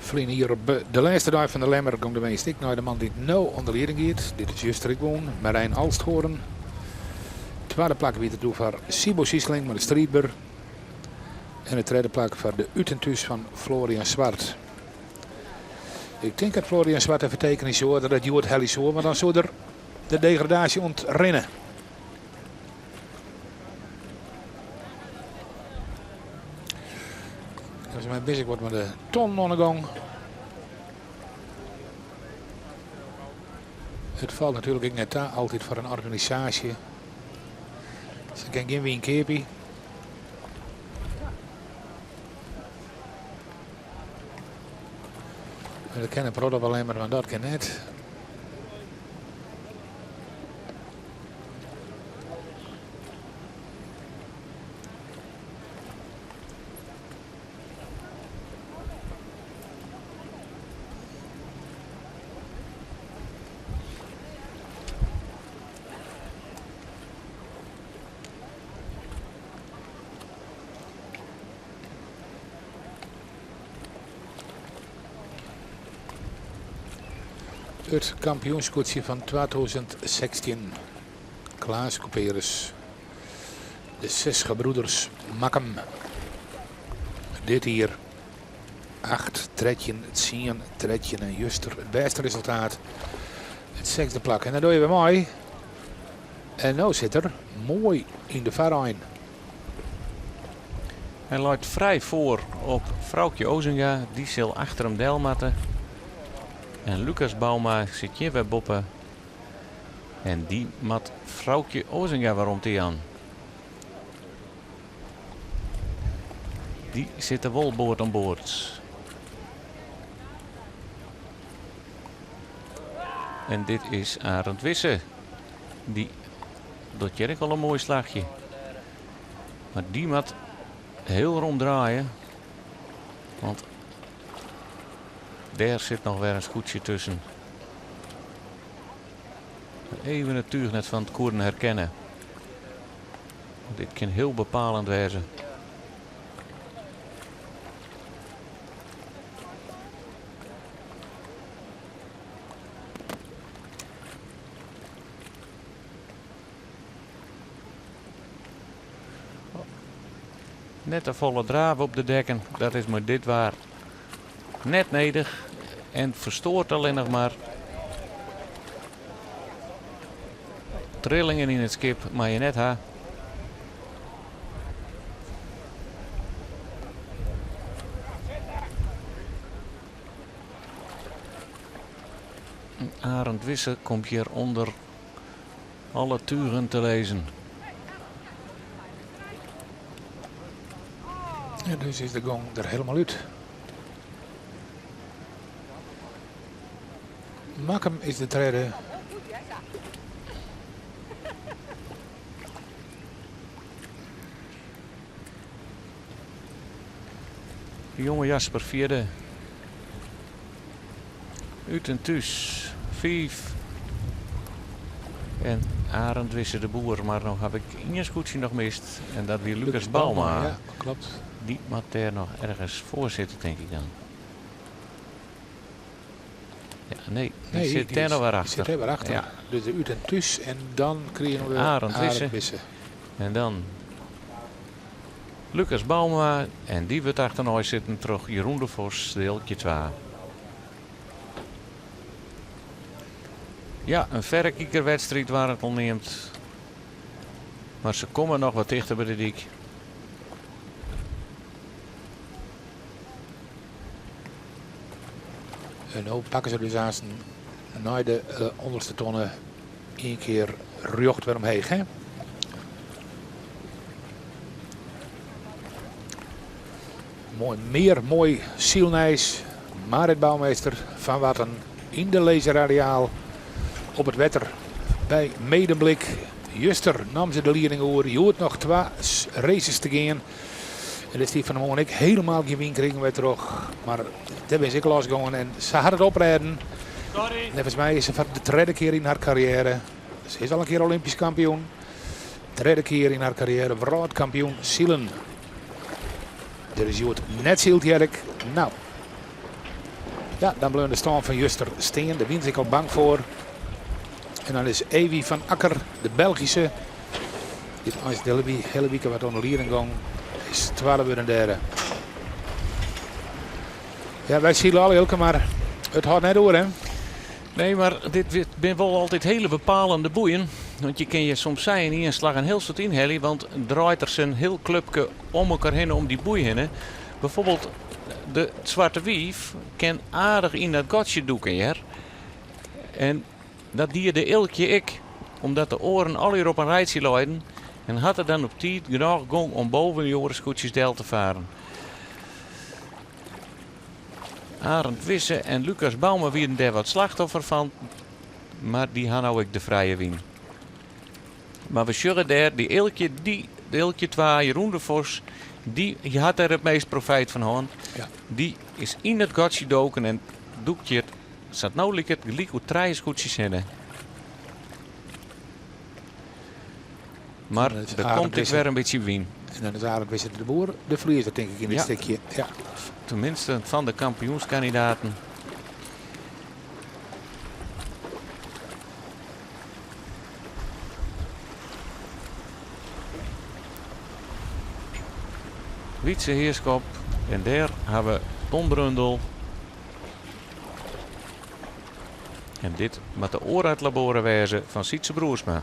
Ferline jier op de lêste dei fan de Lemmer gong de winst ek nei de man dy't no oan de lieding giet. Dit is juster ek wûn, Marijn Alsthoorn. Twadde plak wie it doe foar Siebo Siesling mei de Striidber. En it tredde plak foar de Ut en Thús fan Florian Zwart. Ik tink dat Florian Zwart even tekenje soe dat it hjoed helje soe, want dan soe er de degradaasje ûntrinne. Dus mei bezig wordt met de ton oan de gong. It falt natuerlik ek net ta, altyd foar in organisaasje. Se kin gjin wyn keapje. Dat kin in protte wol immer, mar dat kin net. It kampioenskûtsje fan 2016. Klaas Kuperus. De Zes Gebroeders Makkum. Dit jier 8, 13, 10, 13 en juster it bêste resultaat. It sechsde plak. En dan dogge je wer mei. En no sit er moai yn de foarein. Hy leit frij foar op Froukje Ozinga. Dy sil achter him del moatte. En Lucas Bouma sit hjir wer boppe. En dy moat Froukje Ozinga wer romte jaan. Dy sitte wol board oan board. En dit is Arend Wisse. Dy docht hjir ek al in moai slachje. Mar dy moat hiel rom draaie. Want dêr sit noch wer in skûtsje tusken. Even it túch net fan it koeren herkenne. Dit kin hiel bepalend wêze. Net te folle drave op de dekken, dat is mei dit waar net nedich en ferstoart allinnich mar trillingen yn it skip mei je net ha. Arend Wisse komt hjir ûnder alle tugen te lizzen. Ja, dus is de gong der hielendal út. Makkum is de tredde. De jonge Jasper fjirde. Ut en thús fiif. En Arend Wisse de Boer, mar no haw ik ien skûtsje noch mist en dat wie Lucas Bouma. Ja, kloppet. Dy moat dêr noch ergens foar sitte, tink ik dan. Ja, nee, dy Nee, sit die dêr noch wer Die achter. zit dêr wer achter. Ja. Dus de Ut en Thús en dan krigen we Arend Wisse. Wisse. En dan Lucas Bouma en dy wurdt achternei sitten troch Jeroen de Vos, de Eelkje 2. Ja, in ferrekikerwedstriid waard it al neamd. Mar se komme noch wat tichter by de dyk. En no pakke se dus aansten nei de ûnderste tonne ien kear rjocht wer omheech. Hè? Moai mear moai sylnijs. Marit Bouwmeester fan Warten yn de Laser Radial op it wetter by Medemblik. Juster nam se de lieding oer. Hjoed noch twa races te gean. En dêr stie fan 'e moarn ek hielendal gjin wyn krigen wy troch. Mar dêr binne se ek losgongen en se hat it oprêden. Sorry. Neffens my is se foar de tredde kear yn har karriêre. Se is al in kear Olympysk kampioen. Tredde kear yn har karriêre wrâldkampioen silen. Der is hjoed net syld, hear ik. No. Ja, dan bleaun de stân fan juster stean. Dêr wiene se ek al bang foar. En dan is Evi van Akker, de Belgische, dy't eins de hiele wike wat oan de lieding gong, is twadde wurden dêr. Ja, wy sile al, Eelke, mar it hâldt net oer, hè? Nee, mar dit binne wol altyd hiele bepalende boeien. Want je kinne je soms sa yn ien slach in hiel soad ynhelje, want draait der sa'n hiel klupke om elkoar hinne om dy boei hinne. Bijvoorbeeld de Swarte Wief kin aardich yn dat gatsje dûke, hear. En dat die de Eelkje ek, omdat de oaren allegear op in rijtsje leiden en hat er dan op tiid genôch gong om boven de oare skûtsjes del te faren. Arend Wisse en Lucas Bouma wienen dêr wat slachtoffer fan, mar dy ha no ek de frije wyn. Mar we sjogge dêr, dy Eelkje, dy, de Eelkje 2, Jeroen de Vos, dy hat dêr it meast profijt fan hân. Ja. Dy is yn it gatsje doken en dûkt hjir, sa't no liket, gelyk oer trije skûtsjes hinne. Mar En dan is der Arend komt ek Wisse wer in bytsje wyn. En dan is Arend Wisse de Boer de ferliezer, tink ik, yn dit Ja. stikje. Ja. Tenminste fan de kampioenskandidaten. Wytse Heerschop en dêr ha we Ton Brundel. En dit moat de Oorheid Labore wêze fan Sytse Broersma.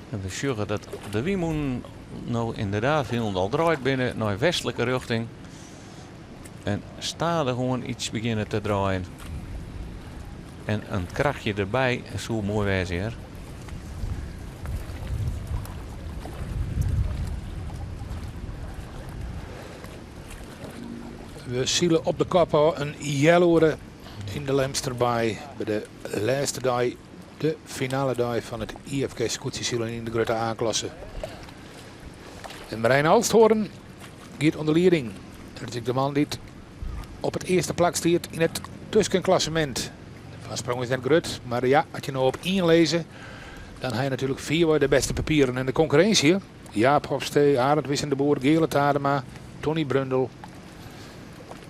En we sjogge dat de wynmûnen no ynderdaad hielendal draaid binne nei westlike rjochting. En stadichoan iets begjinne te draaien. En in krachtje derby soe moai wêze, hear. We sile op de kop ôf in healoere yn de Lemsterbaai by de lêste dei, de finale dei fan it IFK skûtsjesilen yn de grutte A-klasse. En Merijn Olsthoorn giet oan de lieding. Dat is ek de man dy't op it earste plak stiet yn it tuskenklassemint. De foarsprong is net grut, mar ja, as je no op ien lizze, dan ha je natuerlik fierwei de bêste papieren en de konkurrinsje. Jaap Hofstee, Arend Wisse de Boer, Geale Tadema, Tony Brundel.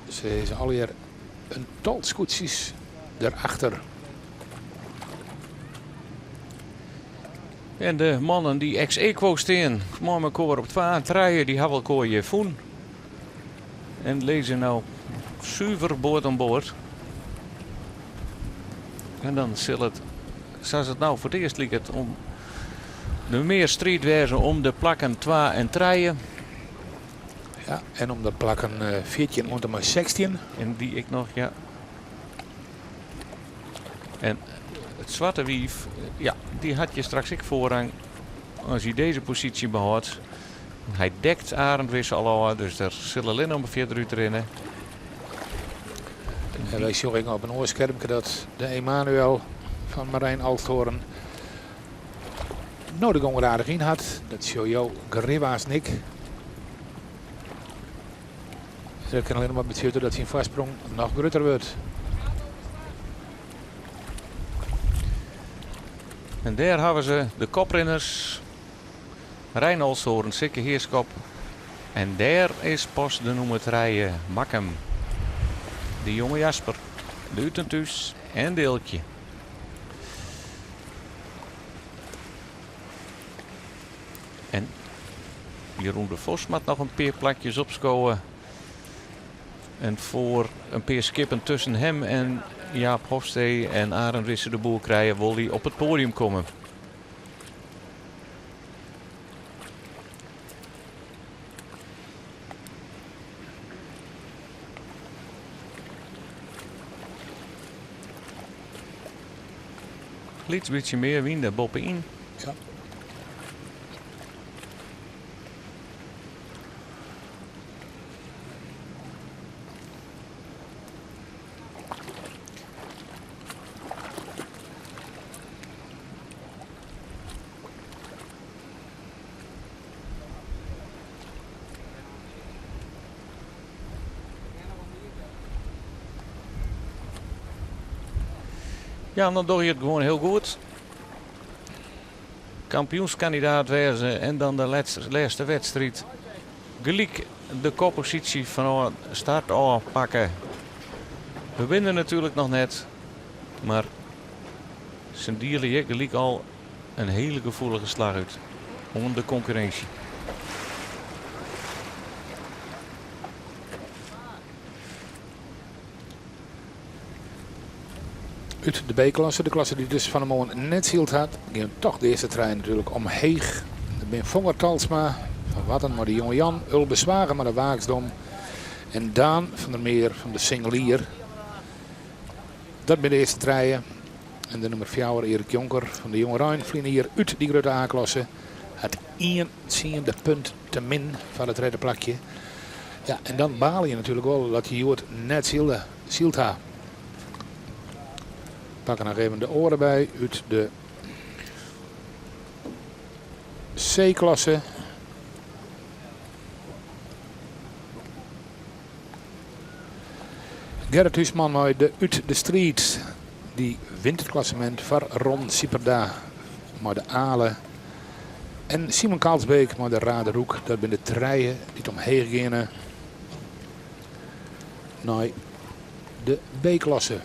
Se is allegear in tal skûtsjes derachter. En de mannen dy't ex aequo stean, mei mekoar op 2 en 3, dy hawwe elkoar hjir fûn. En lizze no suver board oan board. En dan sil it sa't it no foar it earst liket, om der mear striid wêze om de plakken twa en trije. Ja, en om de plakken 14 oant en mei 16. En dy ek noch, ja. En it swarte wiif, ja, dy hat hjir straks ek foarrang as hy dizze posysje behâldt. Hy dekt Arend Wisse al ôf, dus der sil allinne noch mar fierder útrinne. En wy sjogge ek noch op in oar skermke dat de Emanuel fan Marijn Alsthoorn no de gong der aardich yn hat. Dat sjogge jo grif aanst ek. Dat kin allinne mar betsjutte dat syn foarsprong noch grutter wurdt. En dêr hawwe se de koprinners. Rein Olsthoorn, Sikke Heerschop. En dêr is pas de nûmer trije, Makkum. De jonge Jasper, de út en thús en Dilkje. En Jeroen de Vos moat noch in pear plakjes opskowe. En foar in pear skippen tusken him en Jaap Hofstee en Arend Wisse de Boer krije, wol hy op it poadium komme. Lyts bytsje mear wyn dêr boppe-yn. Ja. Ja, dan dogge je it gewoan hiel goed. Kampioenskandidaat wêze en dan de lêste wedstriid gelyk de kopposysje fan start ôf pakke. We binne der natuerlik noch net, mar se diele hjir gelyk al in hiele gefoelige slach út oan de konkurrinsje. Ut de B-klasse, de klasse dy't dus fan 'e moarn net syld hat, gean toch de earste trije natuerlik omheech. Dat binne Fonger Talsma fan Warten mei de Jonge Jan, Ulbe Zwager mei de Waaksdom en Daan van der Meer fan de Singelier. Dat binne de earste trije. En de nûmer fjouwer, Erik Jonker fan de Jongerein, ferline jier út dy grutte A-klasse, hat ien tsiende punt te min foar it tredde plakje. Ja, en dan bale je natuerlik wol dat je hjoed net sylde, syld ha. Pakke noch even de oare by út de C-klasse. Gerrit Huisman mei de Ut de Striid. Dy wint it klassemint foar Ron Sieperda mei de Ale. En Simon Kalsbeek mei de Raderoek. Dat binne de trije dy't omheech geane nei de B-klasse.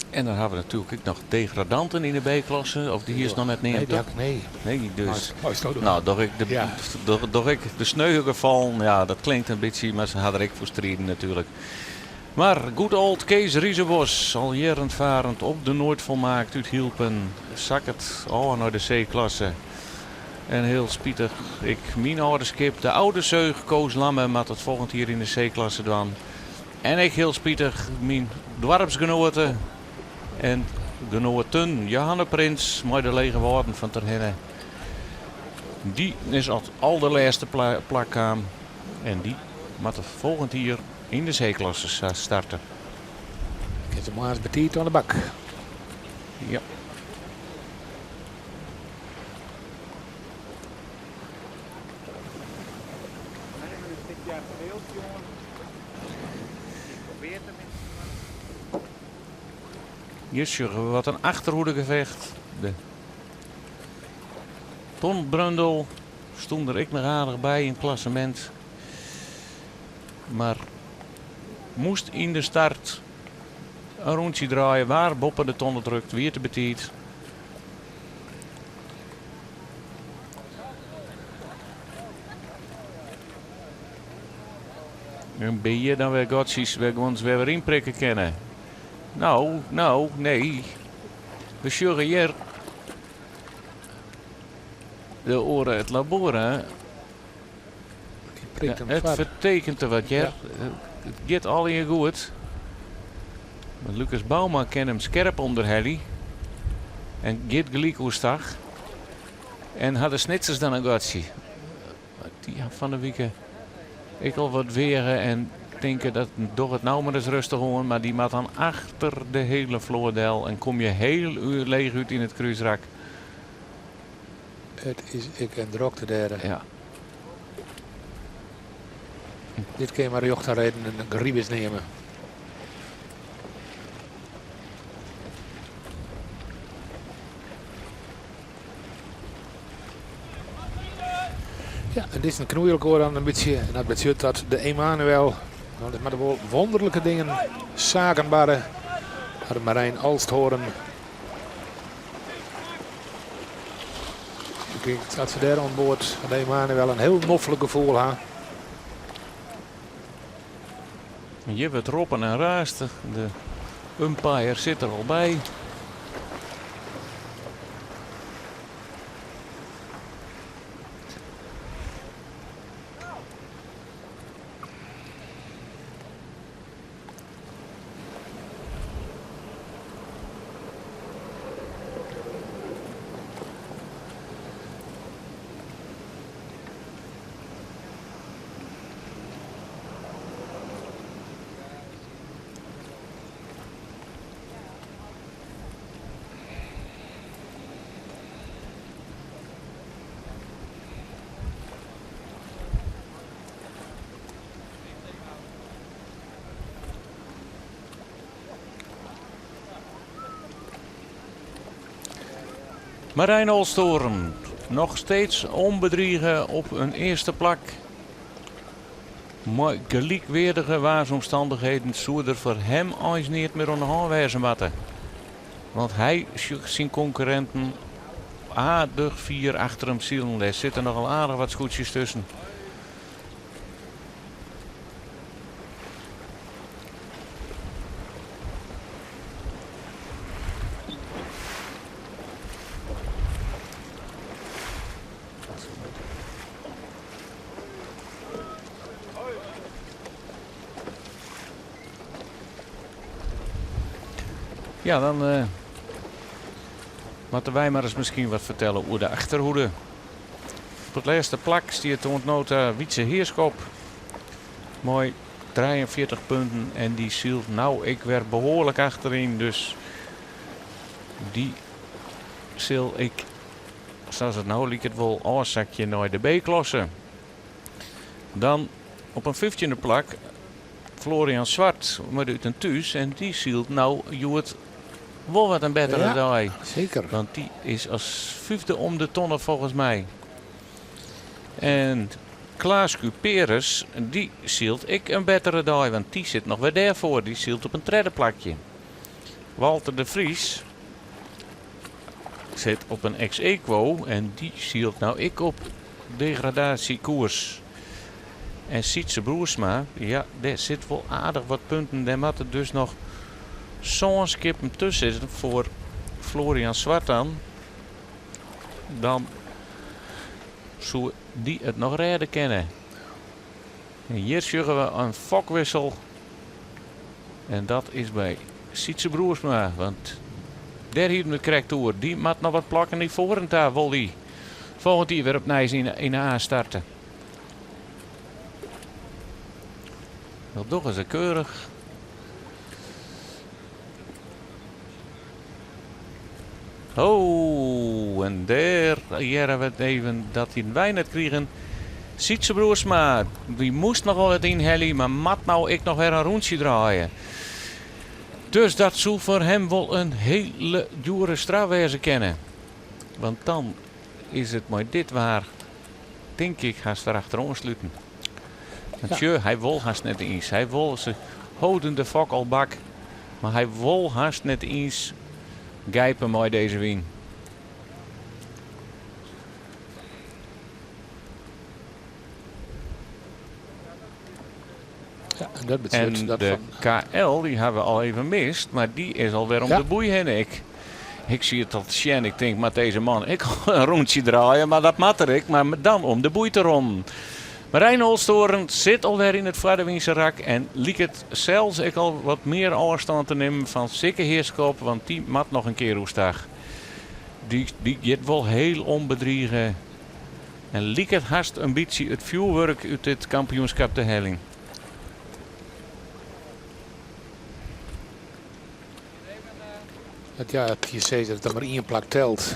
En dan hawwe we natuerlik ek noch degradanten yn de B-klasse. Of dy is noch net neamd, Nee, nee. Nee, dus. Maar, Nou, doch ik de, Ja. doch, doch ik de sneuwe gefallen. Ja, dat klinkt in bytsje, mar se ha der ek foar striden natuerlik. Mar good old Kees Riezebos, al jierren farend op de Nooit Volmaakt út Hylpen, sakket ôf nei de C-klasse. En hiel spitich, ek myn âlde skip, de Oude Zeug, Koos Lamme, moat it folgjend jier yn de C-klasse dwaan. En ek hiel spitich, myn doarpsgenoate en genoaten Johanne Prins mei de Lege Wâlden fan Terherne. Dy is as alderlêste plak kaam en dy moat folgjend jier yn de C-klasse starte. Kin se moarns betiid oan de bak. Ja. Hjir sjogge we wat in achterhoedegefecht. De Ton Brundel stond der ek noch aardich by yn it klassemint. Mar moast yn de start in rûntsje draaie. Waar boppe de tonne drukt, wie te betiid. En by hjir dan wer gatsjes wêr guons wer wer ynprikke kinne. No, no, nee. We sjogge hjir de oare it laboare. Die prikt hem Het foar. fertekent der wat, hear. It giet allegear goed. Mar Lucas Bouma kin him skerp ûnderhelje en giet gelyk oerstach. En ha de Snitsers dan in gatsje. Mar dy ha fan 'e wike ek al wat weage en tinke dat doch it no mar ris rêstich oan. Mar dy moat dan achter de hiele float del en kom je hiel leech út yn it krúsrak. It is ek in drokte dêr. Ja. Dit kin je mar rjocht en reden in gribus neame. Ja, it is in knoei elkoar dan in bytsje. En dat betsjut dat de Emanuel, want it moatte wol wonderlike dingen, saken barre. Mar Marijn Olsthoorn. Ik tink dat se dêr oan board fan de Emanuel in hiel noflik gefoel ha. Hjir wurdt roppen en raasd. De umpire sit der al by. Marijn Olsthoorn noch steeds ûnbedrige op in earste plak. Mei gelykweardige waarsomstannichheden soe der foar him eins neat mear oan de hân wêze moatte. Want hy sjocht syn konkurrinten aardich fier achter him silen. Dêr sitte nochal aardich wat skûtsjes tusken. Ja, dan uh, moatte wy mar ris miskien wat fertelle oer de achterhoede. Op it lêste plak stiet oant no ta Wietse Heerschop mei 43 punten en dy sylt no ek wer behoarlik achteryn. Dus dy sil ek, sa't it no liket, wol ôfsakje nei de B-klasse. Dan op in 15e plak Florian Zwart mei de Ut en Thús en dy sylt no hjoed wol wat in bettere dei. Seker. Want dy is as fyfde om de tonne folgens my. En Klaas Cuperus, dy sylt ek in bettere dei, want dy sit noch wer dêrfoar. Dy sylt op in tredde plakje. Walter de Vries sit op in ex-aequo en dy sylt no ek op degradaasjekoers. En Sytse Broersma, ja, dêr sit wol aardich wat punten. Dêr moatte dus noch sân skippen tusken sitte foar Florian Zwart dan. Dan soe dy it noch rêde kinne. En hjir sjogge we in fokwissel. En dat is by Sytse Broersma, want dêr hienen we it krekt oer. Dy moat noch wat plakken nei foaren ta, wol dy folgjend jier wer opnij yn de A starte. Dat dogge se keurich. Oh, en dêr hearre we it even dat hienen wy net krigen. Sytse Broersma, dy moast noch wol wat ynhelje, mar moat no ek noch wer in rûntsje draaie. Dus dat soe foar him wol in hiele djoere straf wêze kinne. Want dan is it mei dit waar, tink ik, hast der achteroan sluten. Want sjoch, hy wol hast net iens. Hy wol, se holden de fok al bak, mar hy wol hast net iens gijpe mei dizze wyn. En dat betsjut En dat de fan. KL, dy hawwe we al even mist, mar dy is alwer om Ja. de boei hinne. Ik, ik siet al te sjen, ik tink, moat dizze man ek al in rûntsje draaie? Mar dat moat er ek, mar dan om de boei te ronnen. Marijn Olsthoorn sit alwer yn it foardewynse rak en liket sels ek al wat mear ôfstân te nimmen fan Sikke Heerschop, want dy moat noch in kear oerstach. Dy, dy giet wol hiel ûnbedrige en liket hast in bytsje it fjoerwurk út dit kampioenskip te heljen. Dat ja, je sizze dat der mar ien plak telt.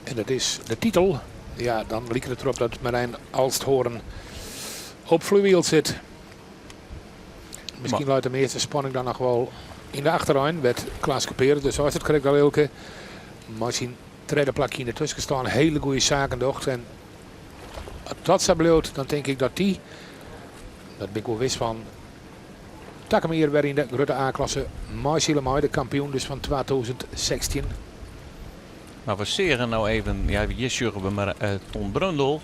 En dat is de titel. Ja, dan liket it derop dat Marijn Olsthoorn op fluwiel sit. Miskien leit de measte spanning dan noch wol yn de achterein. Wêr't Klaas Kuperus, dus seist it krekt al Eelke, mei syn tredde plakje yn de tuskenstân hiele goede saken docht. En as dat sa bliuwt, dan tink ik dat dy, dat bin ik wol wis fan, takom jier wer yn de grutte A-klasse meisile mei, de kampioen dus fan 2016. Mar we seagen no even, ja, hjir sjogge we mar Ton Brundel,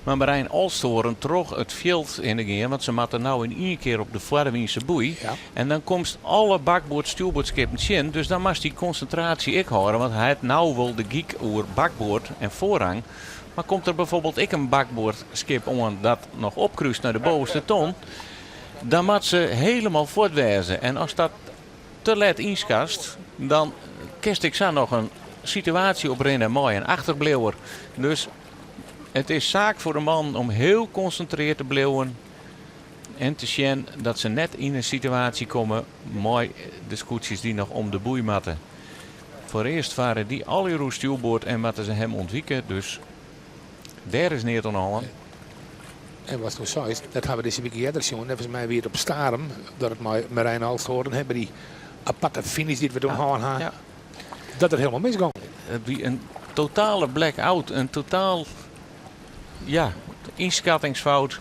mar Marijn Olsthoorn troch it fjild hinne gean, want se moatte no yn ien kear op de foarwynse boei. Ja. En dan komst alle bakboard-stjoerboardskippen tsjin, dus dan moatst dy konsintraasje ek hâlde, want hy hat no wol de gyk oer bakboard en foarrang, mar komt der bijvoorbeeld ek in bakboardskip oan dat noch opkrúst nei de bovenste ton, dan moat se helemaal fuort wêze. En ast dat te let ynskatst, dan kinst ek sa noch in situaasje oprinne mei in achterbliuwer. Dus it is saak foar de man om hiel konsintrearre te bliuwen en te sjen dat se net yn in situaasje komme mei de skûtsjes dy't noch om de boei moatte. Foarearst farre dy allegear oer stjoerboard en moatte se him ûntwike, dus dêr is neat oan de hân. En watsto seist, dat hawwe we dizze wike earder sjoen. Neffens my wie it op Starum dat it mei Marijn Olsthoorn hè, by dy aparte finish dy't we doe hân ha, dat it helemaal misgong. It wie in totale blackout, in totaal ja, ynskattingsfout.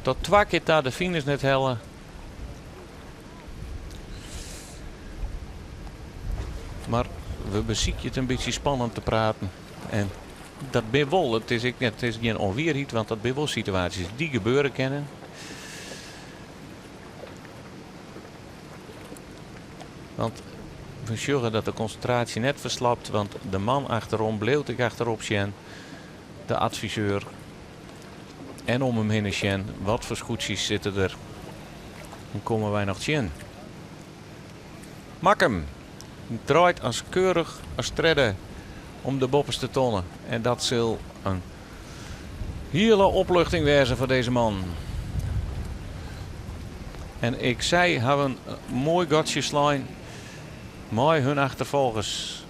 Tot twa kear ta de finish net helle. Mar we besykje it in bytsje spannend te praten. En dat bin wol, it is ek net, it is gjin ûnwierheid, want dat binne wol situaasjes dy't gebeure kinne. Want we sjogge dat de konsintraasje net ferslapt, want de man achterom bliuwt ek achterop sjen. De adviseur. En om him hinne sjen, wat foar skûtsjes sitte der. En komme wy noch tsjin. Makkum draait as keurich as tredde om de boppeste tonne. En dat sil in hiele opluchting wêze foar dizze man. En ek sy hawwe in moai gatsje slein mei hun achterfolgers.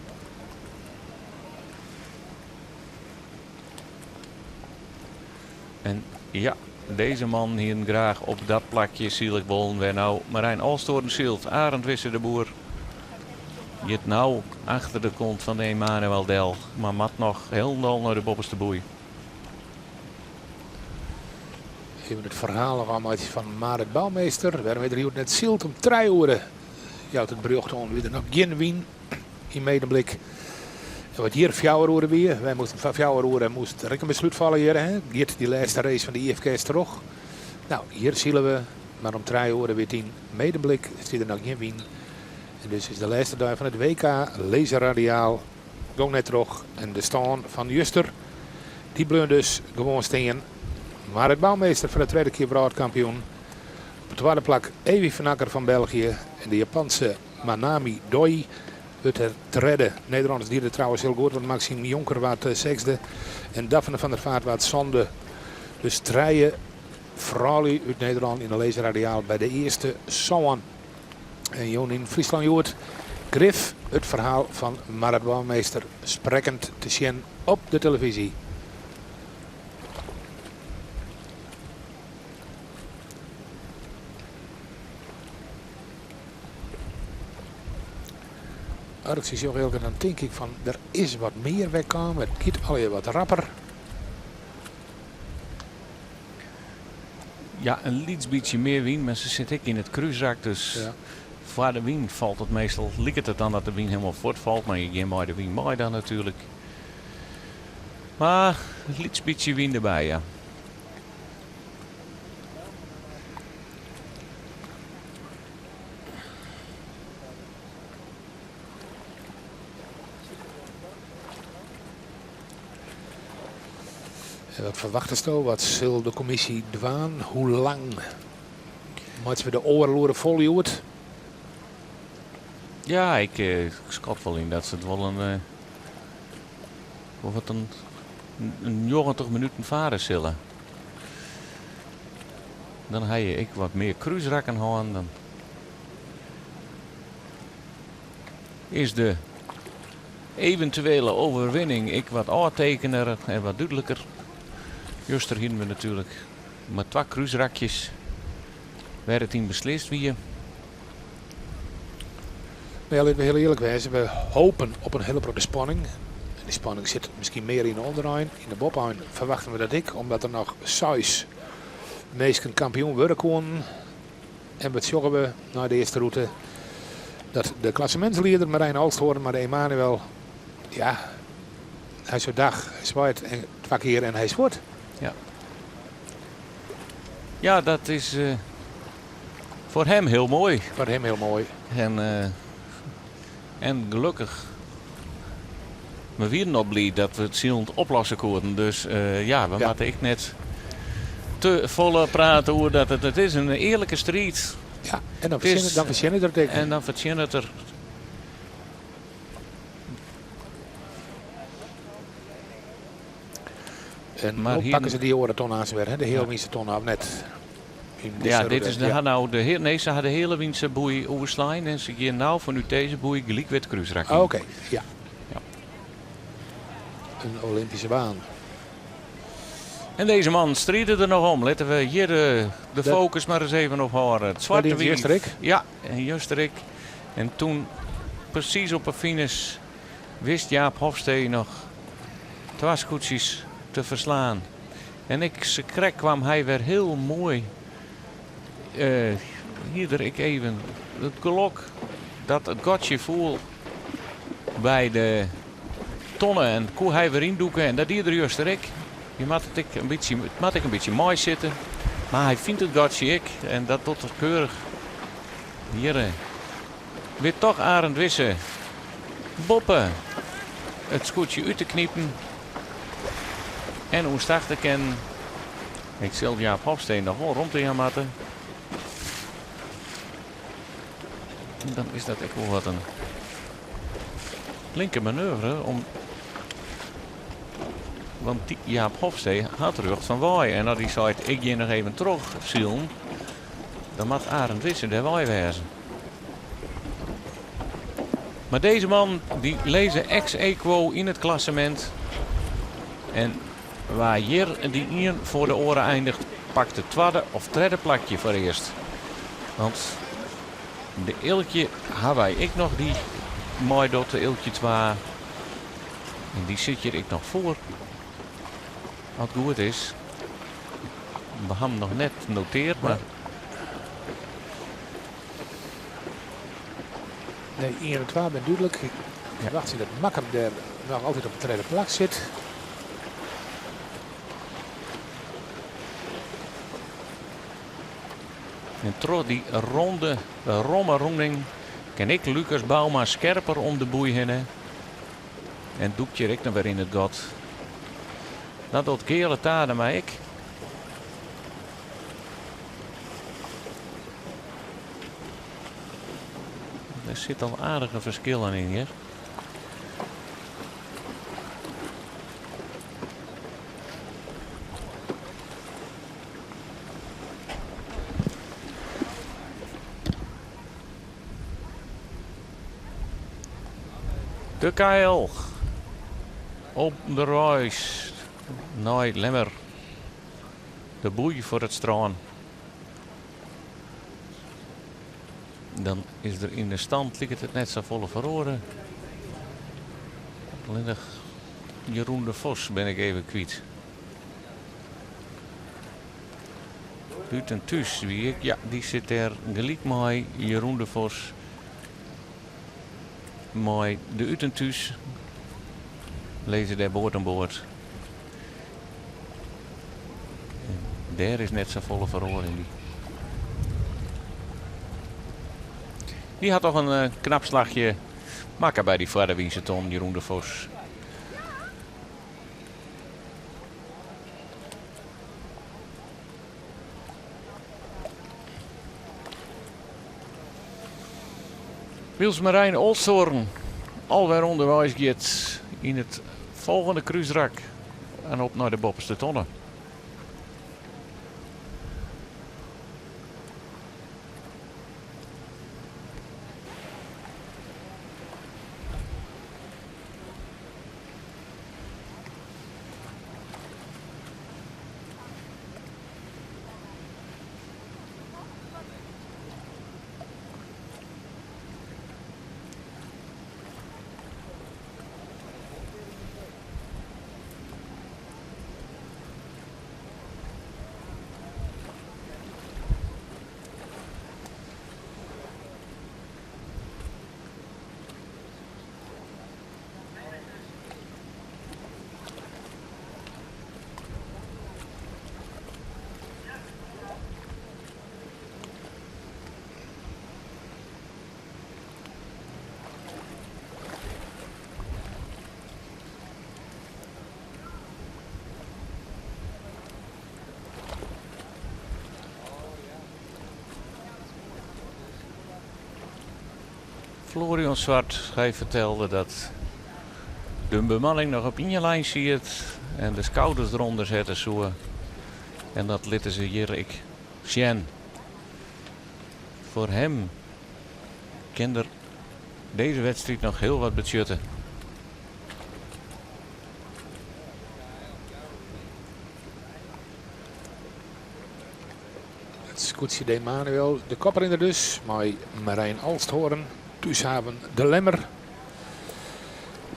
En ja, dizze man hienen graach op dat plakje sile wollen wêr no Marijn Olsthoorn sylt. Arend Wisse de Boer giet no achter de kont fan de Emanuel del, mar moat noch hielendal nei de boppeste boei. Even it ferhaal noch ôfmeitsje fan Marit Bouwmeester. Wêrom is der hjoed net syld om trije oere? Jout it berjocht oan, wie der noch gjin wyn yn Medemblik. En wat hjir fjouwer oere wie, wy moasten foar fjouwer oere moast der ek in beslút falle hjir. Hè? Giet dy lêste race fan de IFKS troch? No, hjir sile we, mar om trije oere wie it yn Medemblik, stie der noch gjin wyn. En dus is de lêste dei fan it WK Laser Radiaal gong net troch. En de stân fan juster, dy bleau dus gewoan stean. Marit Bouwmeester foar de tredde kear wrâldkampioen. Op it twadde plak Evi van Acker fan België en de Japanse Manami Doi wurdt der tredde. Nederlanners dienen it trouwens hiel goed, want Maxime Jonker waard sechsde en Daphne van der Vaart waard sânde. Dus trije froulju út Nederlân yn de Laser Radiaal by de earste sân. En jûn yn Fryslân Hjoed grif it ferhaal fan Marit Bouwmeester sprekkend te sjen op de televyzje. As ik se sjoch Eelke, dan tink ik fan der is wat mear werkaam. It giet allegear wat rapper. Ja, in lyts bytsje mear wyn, mar se sit ek yn it krúsrak, dus Ja. foar de wyn falt it meastal, liket it dan dat de wyn hielendal fuortfalt, mar je gean mei de wyn mei dan natuerlik. Mar in lyts bytsje wyn derby, ja. En wat ferwachtesto? Wat sil de kommisje dwaan? Hoe lang meitsje we de oardel oere fol hjoed? Ja, ik skat wol yn dat se it wol in, wol wat in 90 minuten fare sille. Dan ha je ek wat mear krúsrakken hân. Dan is de eventuele overwinning ek wat ôftekener en wat dúdliker. Juster hienen we natuerlik mar twa krúsrakjes wêr it yn beslist wie. Maar ja, laten we heel eerlijk wezen. We hopen op een hele grote spanning. En die spanning zit misschien meer in de onderein. In de boppein verwachten we dat ik, omdat er noch seis minsken kampioen wurde koenen. En wat sjogge we nei de earste rûte? Dat de klassemintslieder Marijn Olsthoorn, mar de Emanuel, ja, hy seit dach, hy swaait en twa kear en hy is fuort. Ja. Ja, dat is voor hem heel mooi. Voor hem heel mooi. En gelokkich, we wienen al bliid dat we it silend oplosse koenen. Dus ja, we moatte ek net te folle prate oer dat it, it is in earlike striid. Ja, en dan dan fertsjinnet er it ek. En dan fertsjinnet er. En maar hier pakke se dy oare ton aanst wer, hè? De healwynse ton of net? Ja, dit is de, ja. nou de heel, nee, se ha de healwynse boei oerslein en se gean no fanút dizze boei gelyk wer it krúsrak yn. Oké, okay, ja. Ja. Een Olympische baan. En deze man striide der noch om. Litte we hjir de focus mar ris even op hâlde. It swarte wiif. Juster ek. Ja, en juster ek. En toen presys op 'e finish wist Jaap Hofstee noch twa skûtsjes te ferslaan. En ek sakrekt kwam hy wer hiel moai. Hie er ek even it gelok dat it gatsje foel by de tonne en koe hy wer yndûke en dat die er juster ek. Je moat it ek in bytsje, it moat ek in bytsje meisitte, mar hy fynt it gatsje ek en dat docht er keurich. Hjir wit toch Arend Wisse boppe it skûtsje út te knipen en oerstach te kinnen. Ik sil Jaap Hofstee noch wol romte jaan moatte. Dan is dat ek wol wat in flinke manoeuvre om. Want dy Jaap Hofstee hat rjocht fan wei. En as hy seit, ik gean noch even troch silen, dan moat Arend Wisse dêr wei wêze. Mar dizze man dy lizze ex aequo yn it klassemint. En wa hjir dy ien foar de oare eindiget, pakt it twadde of tredde plakje foarearst. Want de Eeltje ha wy ek noch dy meidocht, de Eeltje 2. En dy sit hjir ek noch foar. As it goed is. We ha him noch net noteard, mar... Nee, 1 en 2 binne dúdlik. Ik ferwachtsje dat Makkum dêr noch altyd op it tredde plak sit. En troch dy ronde, romme rûning kin ek Lucas Bouma skerper om de boei hinne. En dûkt hjir ek noch wer yn it gat. Dat docht Geale Tadema ek. Der sit al aardige ferskillen yn hjir. De KL op de reis nei Lemmer. De boei foar it strân. Dan is der yn de stand liket it net safolle feroare. Allinnich Jeroen de Vos bin ik even kwyt. Út en thús wie ik. Ja, dy sit dêr gelyk mei Jeroen de Vos. Mei de út en thús lizze dêr board oan board. Dêr is net safolle feroare yn. Dy hat toch in knap slachje makke by dy foarderwynse ton, Jeroen de Vos. Wylst Merijn Olsthoorn alwer ûnderweis giet yn it folgjende krúsrak en op nei de boppeste tonne. Florian Zwart, hy fertelde dat de bemanning noch op ien lijn siet en de skouders derûnder sette soe. En dat litte se hjir ek sjen. Foar him kin er dizze wedstriid noch hiel wat betsjutte. It skûtsje De Emanuel, de koprinner dus, mei Merijn Olsthoorn, thúshaven De Lemmer.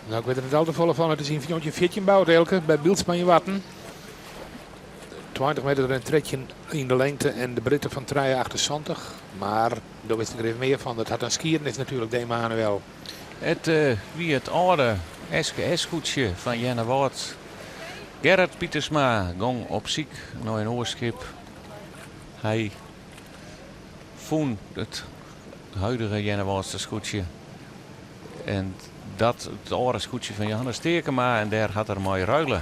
Nou, ik wit der net al te folle fan. It is yn 1914 boud, Eelke, by Bylsma yn Warten. 20 meter en 13 yn de lengte en de breedte fan 3,78. Mar dêr wist ik der even mear fan. Dat hat in skiednis natuerlik, de Emanuel. It wie it âlde SKS-skûtsje fan Earnewâld. Gerrit Pietersma gong op syk nei in oar skip. Hy fûn it huidige Earnewâldster skûtsje. En dat it âlde skûtsje fan Johannes Teekema en dêr hat er mei ruile.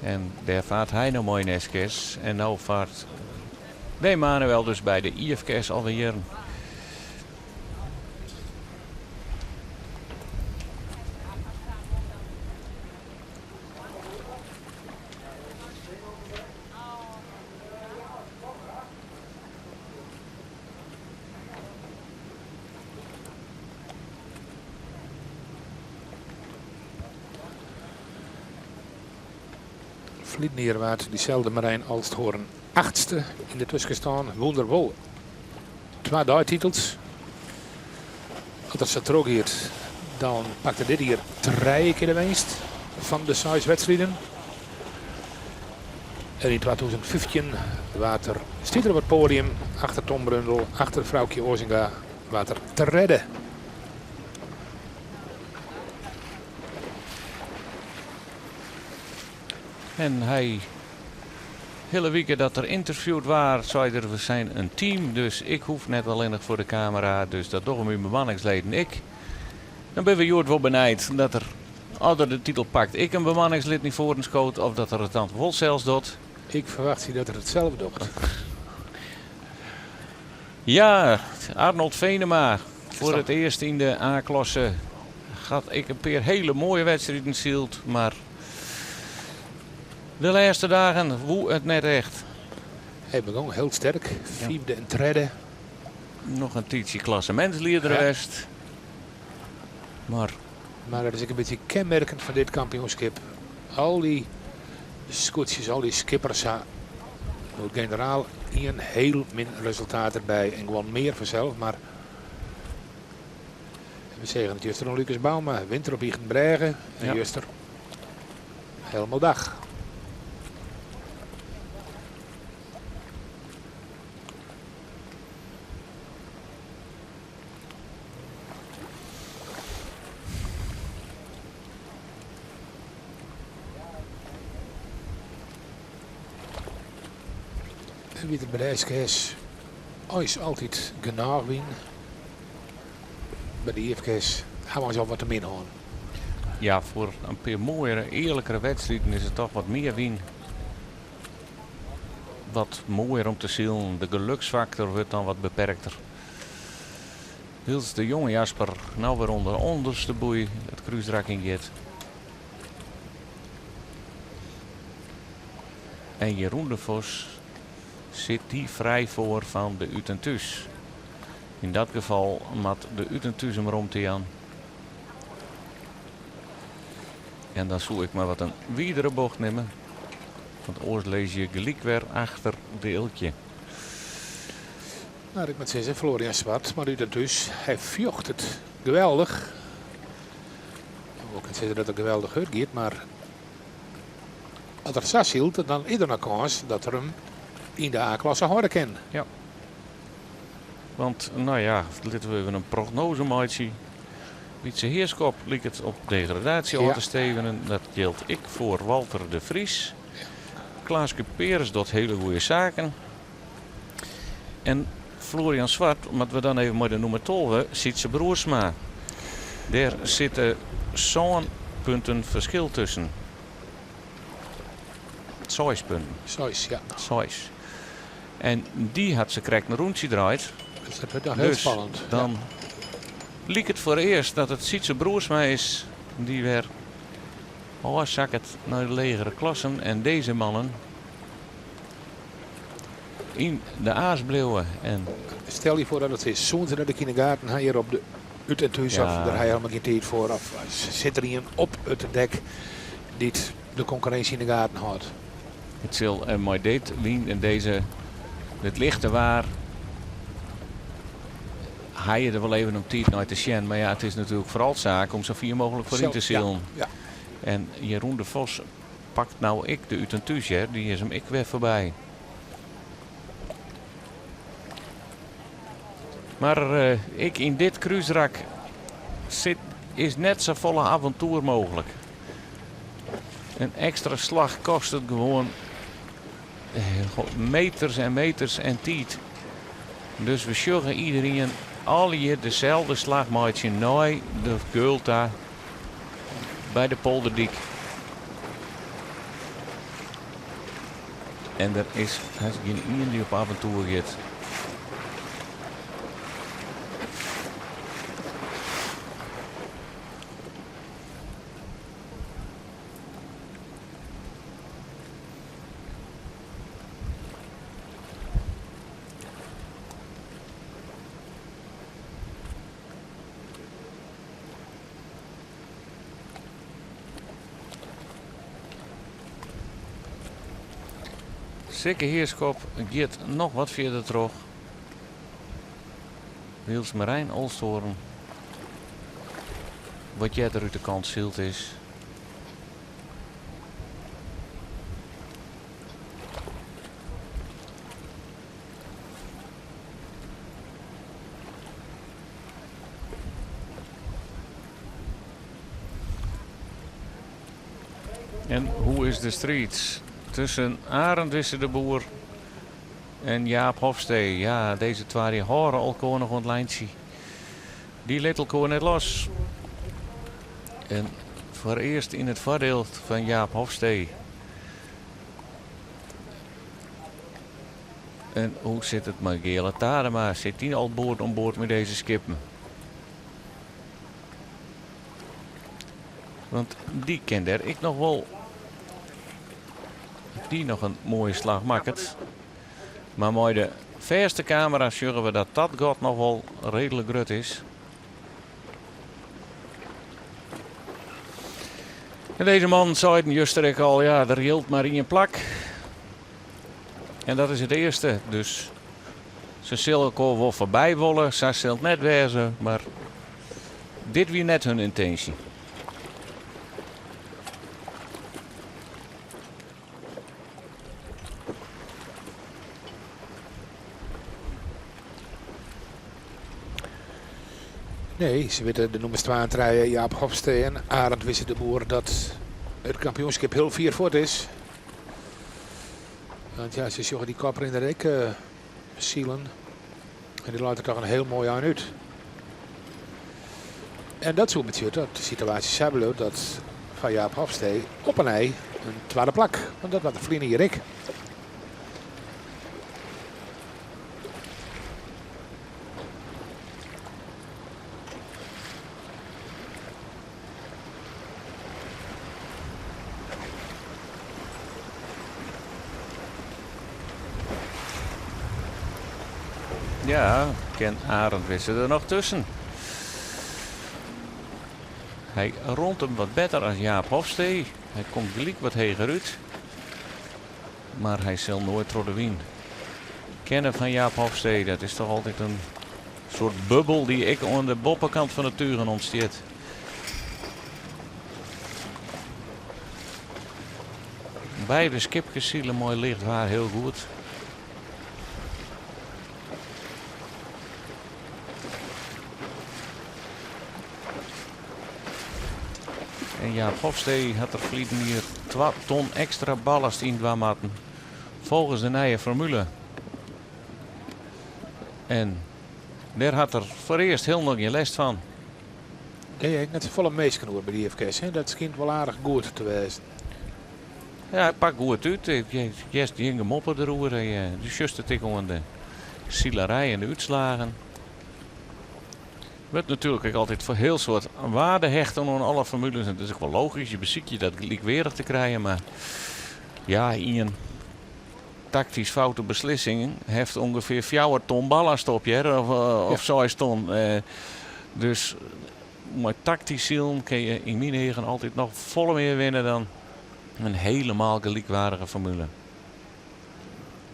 En dêr fart hy no mei yn SKS. En no fart de Emanuel dus by de IFKS alwer jierren. Ferline jier waard dyselde Merijn Olsthoorn achtste yn de tuskenstân. Wûn er wol twa deititels. As dat sa trochgiet, dan pakt er dit jier trije kear de winst fan de seis wedstriden. En yn 2015 waard er, stiet er op it poadium achter Tom Brundel, achter Froukje Ozinga, waard er tredde. En hy, hiele wike dat er ynterviewd waard, sei er, we zijn een team, dus ik hoef net allinnich foar de kamera, dus dat dogge myn bemanningsleden ek. Dan binne we hjoed wol benijd dat er, as er de titel pakt, ek in bemanningslid nei foaren skoot of dat er it dan wol sels docht. Ik ferwachtsje dat er it sels docht. Ja, Arnold Venema foar it earst yn de A-klasse hat ek in pear hiele moaie wedstriden syld, mar de lêste dagen woe it net echt. Hy begûn hiel sterk, fiifde en tredde. Noch in tiidsje klassemintslieder west. Mar Mar dat is ek in bytsje kenmerkend foar dit kampioenskip. Al dy skûtsjes, al dy skippers ha oer generaal ien hiel min resultaat derby en gewoan mear fansels, mar we seagen it juster oan Lucas Bouma, winter op Ychtenbrêge en juster helemaal dag. En wie der by de SKS eins altyd genôch wyn. By de IFKS ha we eins al wat te min hân. Ja, foar in pear moaiere, earlikere wedstriden is it toch wat mear wyn. Wat moaier om te silen. De geluksfaktor wurdt dan wat beperkter. Wylst de jonge Jasper no wer ûnder de ûnderste boei it krúsrak yn giet. En Jeroen de Vos sit dy frij foar fan de Ut en Thús. Yn dat gefal moat de Ut en Thús him romte jaan. En dan soe ik mar wat in widere bocht nimme, want oars lizze je gelyk wer achter de Eelkje. No, ik moat sizze, Florian Zwart, mar Ut en Thús, hy fjochtet geweldich. Ik wol net sizze dat er geweldich hurd giet, mar as er sa sylt, dan is der noch kâns dat er him yn de A-klasse hâlde kin. Ja. Want, no ja, litte we even in prognoaze meitsje. Wytse Heerschop liket op degradaasje ôf te stevenen. Dat jildt ek foar Walter de Vries. Klaas Kuperus docht hiele goede saken. En Florian Zwart, moatte we dan even mei de nûmer 12, Sytse Broersma. Dêr sitte sân punten ferskil tusken. Seis punten. Seis, ja. Seis. En dy hat se krekt in rûntsje draaid. Dus dat wurdt noch hiel Dus spannend. dan liket foar earst dat it Sytse Broersma is dy't wer ôfsakket nei de legere klassen en dizze mannen yn de A's bliuwe. En Stel je foar dat it is. Soene se dat ek yn de gaten ha hjir op de Ut en Thús of der ha je helemaal gjin tiid foar of sit der ien op it dek dy't de konkurrinsje yn de gaten hâldt. It sil mei dit wyn en dizze dit lichte waar ha je der wol even om tiid nei te sjen. Mar ja, it is natuerlik foaral saak om sa fier mooglik foaryn te silen. Ja. En Jeroen de Vos pakt no ek de Ut en Thús, hear. Dy is him ek wer foarby. Mar ek yn dit krúsrak sit, is net safolle aventoer mooglik. In ekstra slach kostet gewoan meters en meters en tiid. Dus we sjogge iderien allegear deselde slach meitsjen nei de geul ta by de Polderdyk. En der is hast gjin ien dy't op aventoer giet. Sikke Heerschop giet noch wat fierder troch. Wylst Merijn Olsthoorn wat earder út de kant syld is. En hoe is de striid tusken Arend Wisse de Boer en Jaap Hofstee? Ja, dizze twa dy hâlde elkoar noch oan it lyntsje. Dy lit elkoar net los. En foarearst yn it foardiel fan Jaap Hofstee. En hoe sit it mei Geale Tadema? Sit dy al board oan board mei dizze skippen? Want dy kin dêr ek noch wol dy noch in moaie slach makket. Mar mei de fêste kamera sjogge we dat dat gat noch wol reedlik grut is. En dizze mannen seiden juster ek al, ja, der jildt mar ien plak. En dat is it earste, dus se sille elkoar wol foarby wolle, sa sil it net wêze, mar dit wie net hun yntinsje. Nee, se witte de nûmers 2 en 3, Jaap Hofstee en Arend Wisse de Boer, dat it kampioenskip hiel fier fuort is. Want ja, se sjogge dy koprinner ek silen. En dy leit der toch in hiel moai ein út. En dat soe betsjutte dat de situaasje sa bliuwt dat foar Jaap Hofstee op 'e nij in twadde plak. Want dat waard der ferline jier ek. Ja, kin Arend Wisse der noch tusken? Hy rûnt him wat better as Jaap Hofstee. Hy komt gelyk wat heger út. Mar hy sil noait troch de wyn kinne fan Jaap Hofstee. Dat is toch altyd in soart bubbel dy't ek oan de boppekant fan de tugen ûntstiet. Beide skipkes sile mei licht waar hiel goed. En Jaap Hofstee hat der ferliden jier 2 ton ekstra ballast yn dwaan moatten. Folgens de nije formule. En dêr hat er foarearst hielendal gjin lêst fan. Nee, ek net safolle minsken oer by de IFKS. Hè? Dat skynt wol aardich goed te wêzen. Ja, hy pakt goed út. Hearst gjin gemopper deroer. Do sjochst it ek oan de silerij en de útslagen. Wurdt natuerlik ek altyd foar hiel soad waarde hechte oan alle formules. En dat is ek wol logysk. Je besykje dat lykweardich te krijen. Mar ja, ien taktysk foute beslissing heft ûngefear 4 ton ballast op, hear. Of 6 ton. Dus mei taktysk silen kinne je yn myn eagen altyd noch folle mear winne dan in helemaal gelykwaardige formule.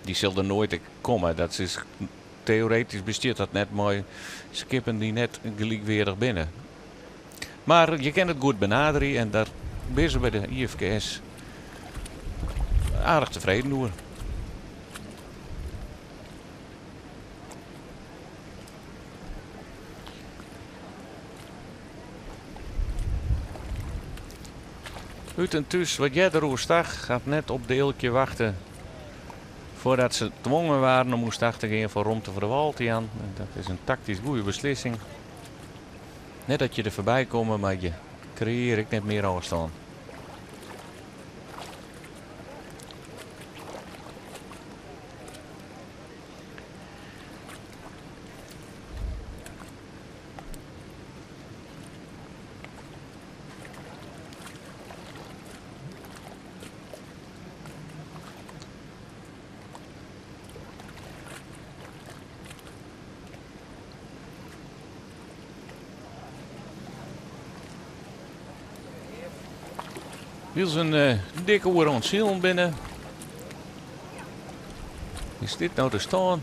Dy sil der noait komme. Dat is, teoretysk bestiet dat net mei skippen dy't net gelykweardich binne. Mar je kinne it goed benaderje en dêr binne se by de IFKS aardich tefreden oer. Ut en thús wat earder oerstach hat net op de Eelkje wachte foardat se twongen waarden om oerstach te gean foar romte foar de wâl te jaan. En dat is in taktysk goede beslissing. Net dat je der foarby komme, mar je kreëarje ek net mear ôfstân. Wylst in dikke oere oan it silen binne. Is dit no de stân?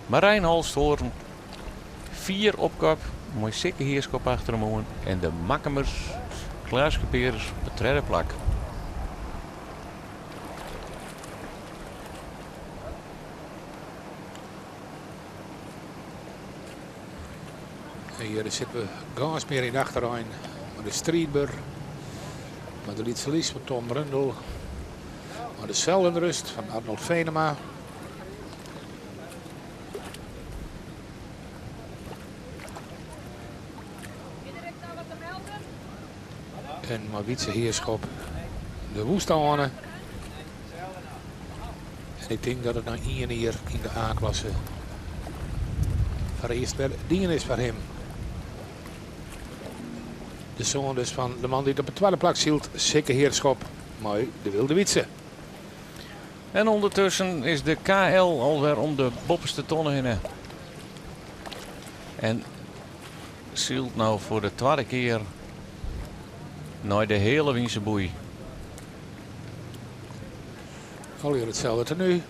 Marijn Holsthoorn fier op kop mei Sikke Heerschop achter him oan en de Makkumers Klaas Kuperus op it tredde plak. En hjir sitte we gâns mear yn de achterein mei de Striidber, mei de Lytse Lys fan Tom Brundel, mei de Zeldenrust fan Arnold Venema. En mei Wytse Heerschop de Woestane. En ik tink dat it nei ien jier yn de A-klasse foarearst wer dien is foar him. De soan dus fan de man dy't op it twadde plak sylt, Sikke Heerschop, mei de Wylde Wytse. En ûndertusken is de KL alwer om de boppeste tonne hinne. En sylt no foar de twadde kear nei de heale wynse boei. Allegear itselde tenu.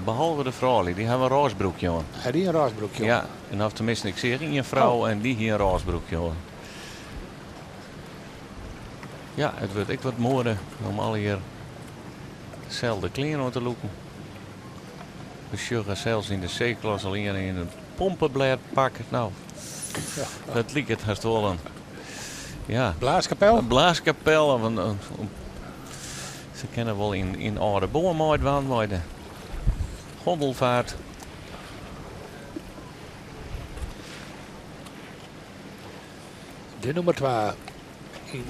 Behalve de froulju, dy hawwe in rôze broekje oan. Ha dy in rôze broekje oan? Ja, en of teminsten, ik seach ien frou en dy hie in rôze broekje oan. Ja, it wurdt ek wat moade om allegear deselde klean oan te lûken. We sjogge sels yn de C-klasse al ien yn in pompeblêdpak. No, dat liket hast wol in, ja, Blaaskapel? In blaaskapel of in, se kinne wol yn âlde boan meidwaan mei de gondelvaart. De nûmer 2 yn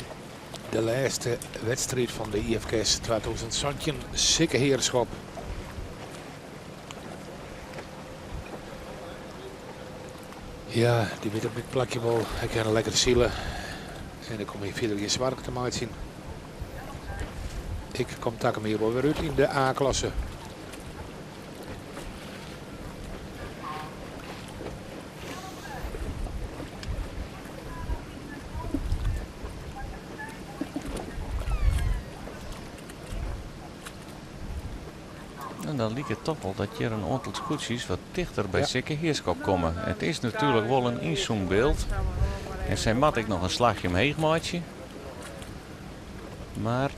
de lêste wedstriid fan de IFKS 2017, Sikke Heerschop. Ja, dy wit op dit plakje wol. Hy kin lekker sile. En der komme fierder gjin soargen te meitsjen. Ik kom takom jier wol wer út yn de A-klasse. En dan liket it toch wol dat hjir in oantal skûtsjes wat tichter by Ja. Sikke Heerschop komme. It is natuerlik wol in ynzoombyld. En sy moat ek noch in slachje omheech meitsje. Mar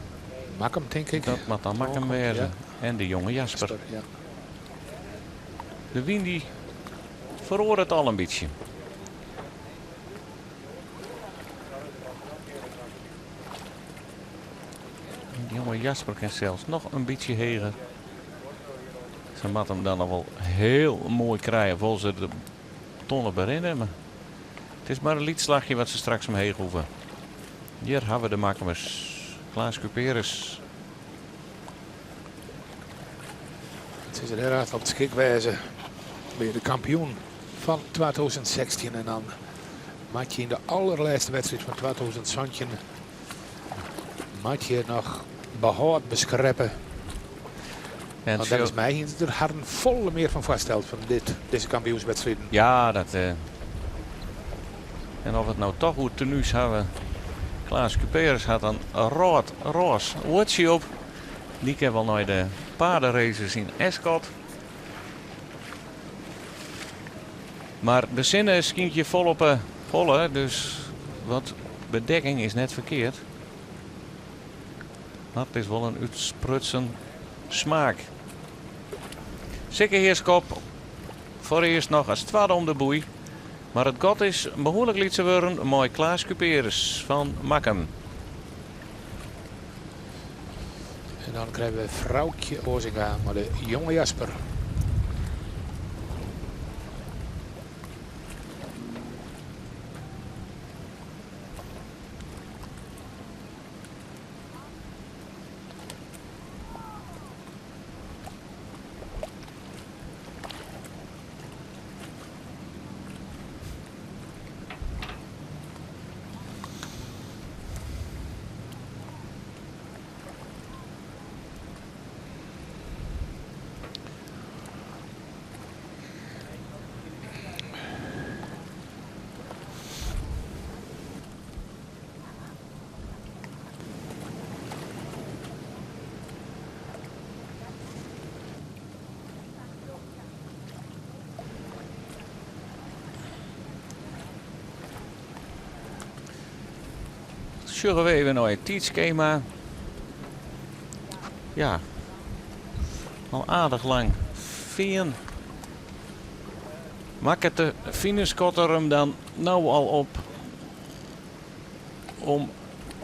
Makkum, tink ik. dat moat dan Makkum wêze. Ja. En de jonge Jasper. Jasper, ja. De wyn dy feroaret al in bytsje. En de jonge Jasper kin sels noch in bytsje heger. Se moat him dan noch wol hiel moai krije, wol se de tonne berinne. Mar it is mar in lyts slachje wat se straks omheech hoege. Hjir hawwe we de Makkumers. Klaas Kuperus. It is der erch op it skik wêze. By de kampioen fan 2016. En dan moat je yn de allerlêste wedstriid fan 2017 moat je noch behâld beskreppe. En Want neffens my hiene se der harren folle mear fan foarsteld fan dit, dizze kampioenswedstriden. Ja, dat. En oft we it no toch oer tenues hawwe. Klaas Kuperus hat in rôd rôs hoatsje op. Dy kin wol nei de paardenraces yn Ascot. Mar de sinne skynt hjir fol op 'e holle, dus wat bedekking is net ferkeard. Mar it is wol in útsprutsen smaak. Sikke Heerschop foarearst noch as twadde om de boei. Mar it gat is behoarlik lytser wurden mei Klaas Kuperus fan Makkum. En dan krije we Froukje Ozinga mei de jonge Jasper. Sjogge we even nei it tiidskema. Ja, al aardich lang fean. Makket de finishskotter him dan no al op om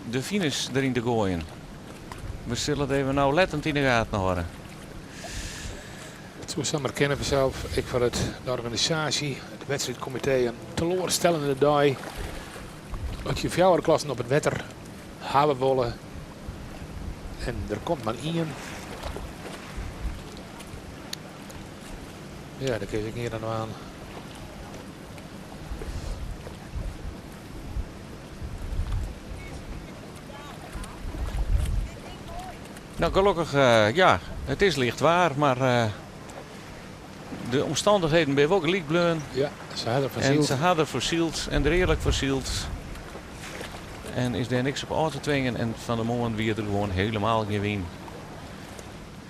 de finish deryn te goaien? We sille it even naulettend yn de gaten hâlde. It soe samar kinne fansels, ek foar it, de organisaasje, it wedstriidkomitee, in teloarstellende dei. As je fjouwer klassen op it wetter hawwe wolle en der komt mar ien. Ja, dêr kin ik neat oan dwaan. Nou, gelokkich, ja, it is licht waar, mar de omstannichheden binne wol gelyk bleaun. Ja, se ha der foar En syld. se ha der foar syld en der earlik foar syld. En is dêr niks op ôf te twingen. En fan 'e moarn wie der gewoan helemaal gjin wyn.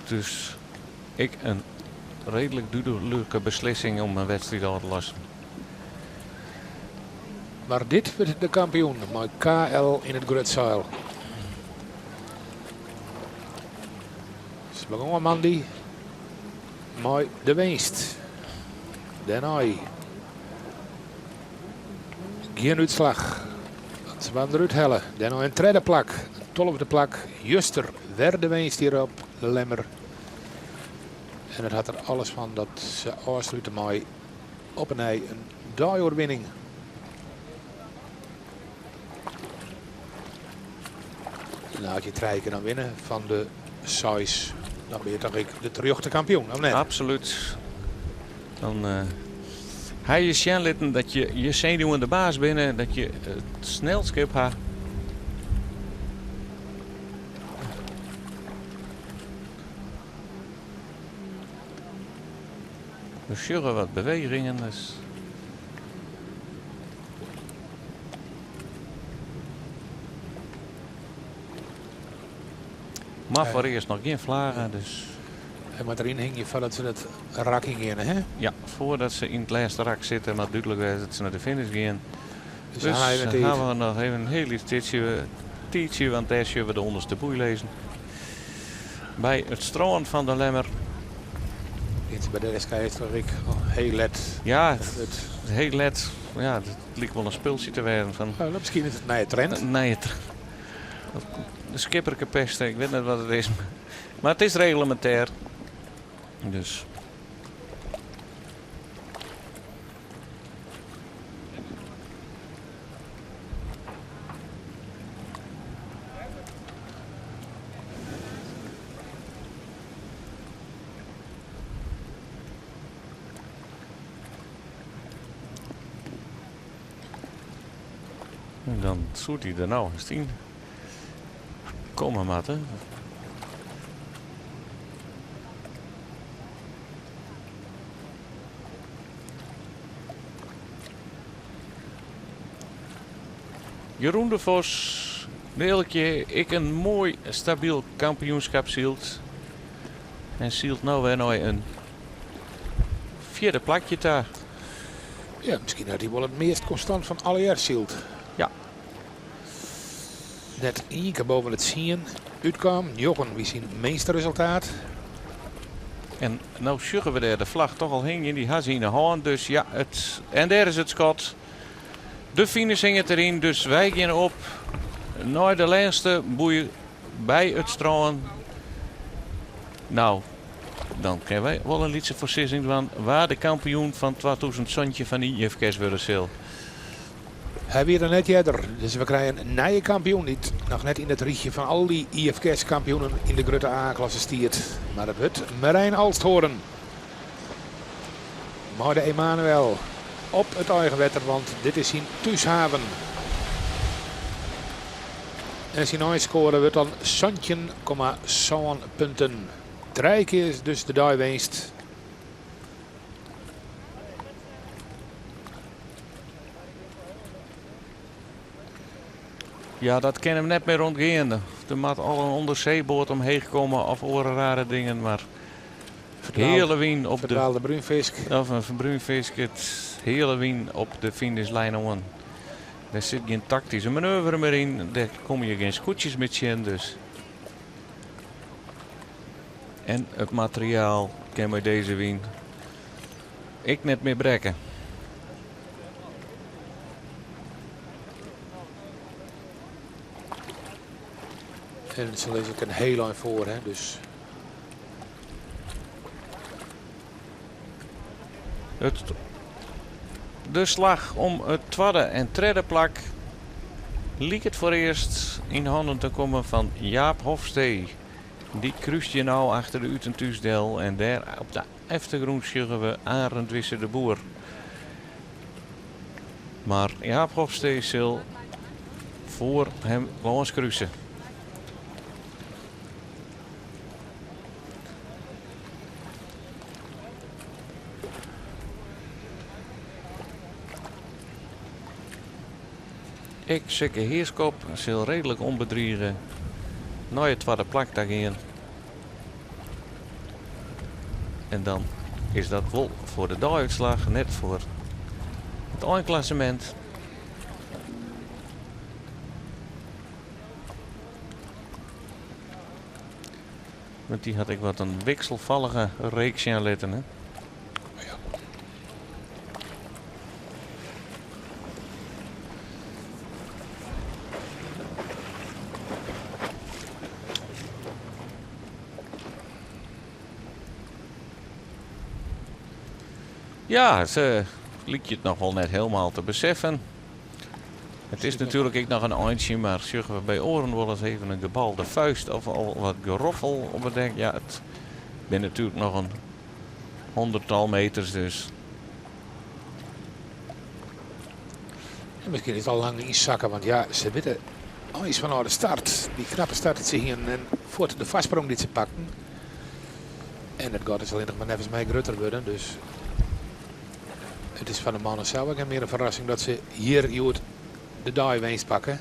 Dus ek in reedlik dúdlike beslissing om in wedstriid ôf te lossen. Mar dit wurdt de kampioen mei KL yn it grutseil. Se begûn moandei mei de winst. Dêrnei gjin útslach. Want se waarden derút helle. Dêrnei in tredde plak, in tolfde plak. Juster wer de winst hjir op de Lemmer. En it hat der alles fan dat se ôfslute mei op 'e nij in deioerwinning. Nou, as je trije kear dan winne fan de seis, dan bin je toch ek de terjochte kampioen, of net? Absolút. Dan ha je sjen litten dat je je senuwen de baas binne, dat je it snelskip ha. We sjogge wat bewegingen. Dus. Mar foarearst noch gjin flaggen. Dus. Hy moat deryn hingje foardat se dat rak yn geane, hè? Ja, foardat se yn it lêste rak sitte, moat dúdlik wêze dat se nei de finish gean. Dus, Dus ha even dan tiid. hawwe we noch even in hiel lyts tiidsje, tiidsje, want dêr sjogge we de ûnderste boei lizzen. By it strân fan De Lemmer. Gean se by de SKS toch ek hiel let. Ja, it hiel let. Ja, it liket wol in spultsje te wêzen fan. Oh, miskien is it in nije trend. In nije trend. De skipperke peste, ik wit net wat it is. Mar it is reglemintêr. Dus. En dan soe dy der no hast yn komme moatte. Jeroen de Vos, Neeltje, ek in moai stabyl kampioenskap syld. En sylt no wer nei in fjirde plakje ta. Ja, miskien hat hy wol it meast konstant fan allegear syld. Ja. Net ien kear boven de 10 útkaam. 9 wie syn minste resultaat. En no sjogge we dêr de flach toch al hingjen. Dy ha se yn de hân. Dus ja, it, en dêr is it skot. De finish hinget deryn. Dus wy gean op nei de lêste boei by it strân. No, dan kinne wy wol in lytse foarsizzing dwaan wa de kampioen fan 2017 fan de IFKS wurde sil. Hy wie der net earder, dus we krije in nije kampioen dy't noch net yn it rychje fan al dy IFKS-kampioenen yn de grutte A-klasse stiet. Mar it wurdt Merijn Alsthoorn. Mei de Emanuel op it eigen wetter, want dit is syn thúshaven. En syn einskoare wurdt dan 17,7 punten. Trije kear dus de deiwinst. Ja, dat kin him net mear ûntgean. Der moat al in ûnderseeboat omheech komme of oare rare dingen, mar heale wyn op de Ferdwaalde brúnfisk. Of in brúnfisk, it heale wyn op de finishlijn oan. Dêr sit gjin taktyske manoeuvre mear yn, dêr komme je gjin skûtsjes mear tsjin, dus. En it materiaal kin mei dizze wyn ek net mear brekke. En se lizze ek in hiel ein foar, hè, dus. It, de slach om it twadde en tredde plak liket foarearst yn hannen te kommen fan Jaap Hofstee. Dy krúst hjir no achter de Ut en Thús del en dêr op de eftergrûn sjogge we Arend Wisse de Boer. Mar Jaap Hofstee sil foar him lâns kruse. Ek Sikke Heerskop sil reedlik ûnbedrige nei it twadde plak ta gean. En dan is dat wol foar de deiútslach, net foar it einklassemint. Want dy hat ek wat in wikselfallige reek sjen litten. Hè? Ja. Ja, se lykje it noch wol net hielendal te beseffen. It is natuerlik ek noch in eintsje, mar sjogge we by oaren wolris even in gebalde vuist of al wat geroffel op it dek. Ja, it binne natuerlik noch in hûnderttal meters, dus. En miskien is it al lang ynsakke, want ja, se witte eins fanôf de start, dy knappe start dy't se hienen en fuort de foarsprong dy't se pakten. En it gat is allinnich mar neffens my grutter wurden, dus it is foar de mannen sels ek net mear in ferrassing dat se hjir hjoed de deiwinst pakke.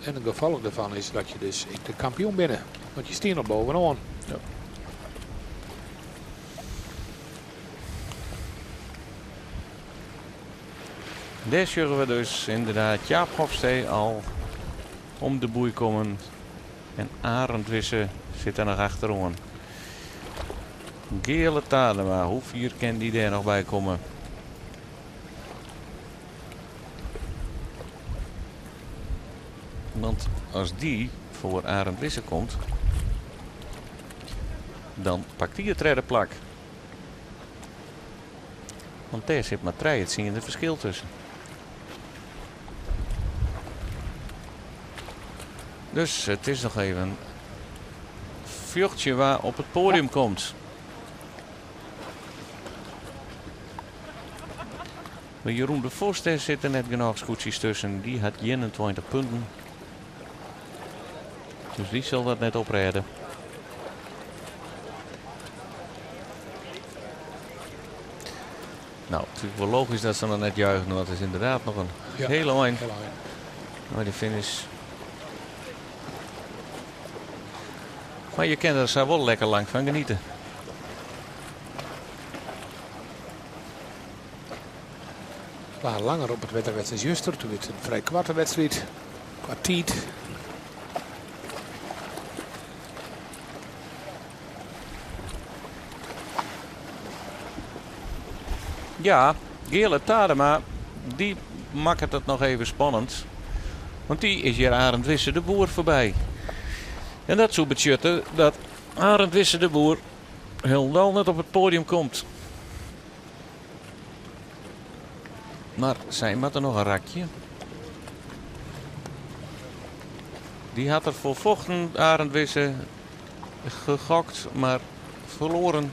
En in gefolch dêrfan is dat je dus ek de kampioen binne, want je stean al bovenaan. Ja. Dêr sjogge we dus ynderdaad Jaap Hofstee al om de boei kommen. En Arend Wisse sit der noch achteroan. Geale Tadema, hoe fier kin dy dêr noch by komme? Want as dy foar Arend Wisse komt, dan pakt dy it tredde plak. Want dêr sit mar trije tsiende ferskil tusken. Dus it is noch even fjochtsje wa op it poadium komt. By Jeroen de Vos dêr sitte net genôch skûtsjes tusken. Dy hat 21 punten. Dus dy sil dat net oprêde. No, it is wol logysk dat se noch net juichen, want it is ynderdaad noch in hiele ein nei de finish. Mar je kinne der sa wol lekker lang fan geniete. Waar langer op it wetter west as juster. Doe wie it in frij koarte wedstriid kwa tiid. Ja, Geale Tadema, dy makket it noch even spannend. Want dy is hjir Arend Wisse de Boer foarby. En dat soe betsjutte dat Arend Wisse de Boer hielendal net op it poadium komt. Mar sy moatte noch in rakje. Dy hat der foar fochten, Arend Wisse. Gegokt, mar ferloaren.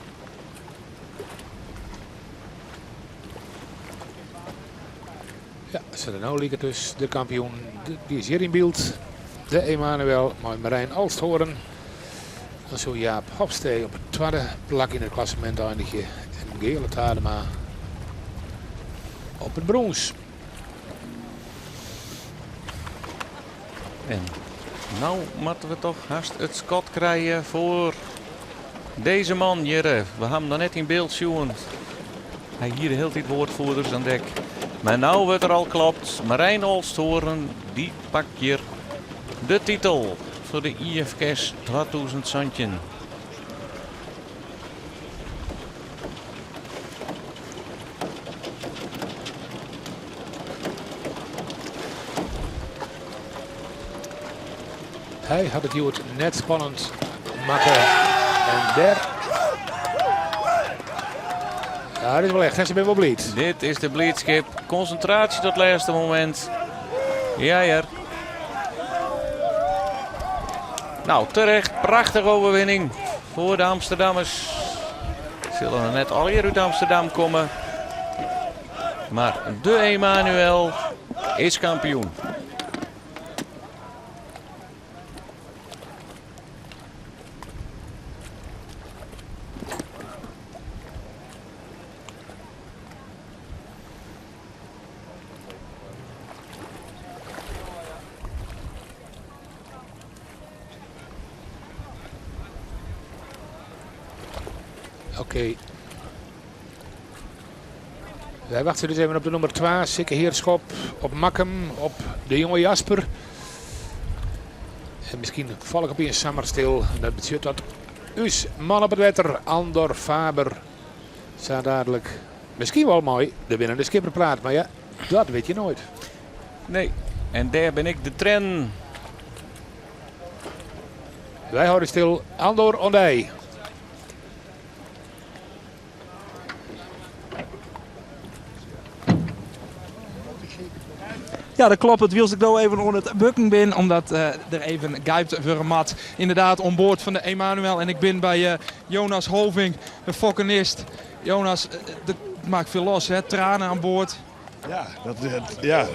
Ja, se der no liket dus de kampioen. Dy is hjir yn byld. De Emanuel mei Marijn Olsthoorn. Dan soe Jaap Hofstee op it twadde plak yn it klassemint einigje en Geale Tadema op it brûns. En no moatte we toch hast it skot krije foar dizze man hjir. We ha him noch net yn byld sjoen. Hy hie de hiele tiid woordvoerders oan dek. Mar no wurdt der al klapt. Marijn Olsthoorn, dy pakt hjir de titel foar de IFKS 2017. Hy hat it hjoed net spannend makke. En dêr. Ja, dit is wol echt. Se binne wol bliid. Dit is de bliidskip. Konsintraasje tot lêste momint. Ja, hear. Nou, terecht. Prachtige overwinning foar de Amsterdammers. Sille noch net allegear út Amsterdam komme. Mar de Emanuel is kampioen. Oké. Wy wachtsje dus even op de nûmer 2, Sikke Heerschop, op Makkum, op de jonge Jasper. En miskien fal ik opiens samar stil. En dat betsjut dat ús man op it wetter, Andor Faber, sa dadelijk miskien wol mei de winnende skipper praat. Mar ja, dat wit je noait. Nee, en dêr bin ik de tren. Wy hâlde stil, Andor oan dy. Ja, dat kloppet. Wylst ik no even oan it bukken bin, omdat eh, der even gypt wurde moat. Ynderdaad oan board fan de Emanuel. En ik bin by eh, Jonas Hoving, de fokkenist. Jonas, eh, dat maakt veel los, hè? Tranen aan boord. Ja, dat, ja,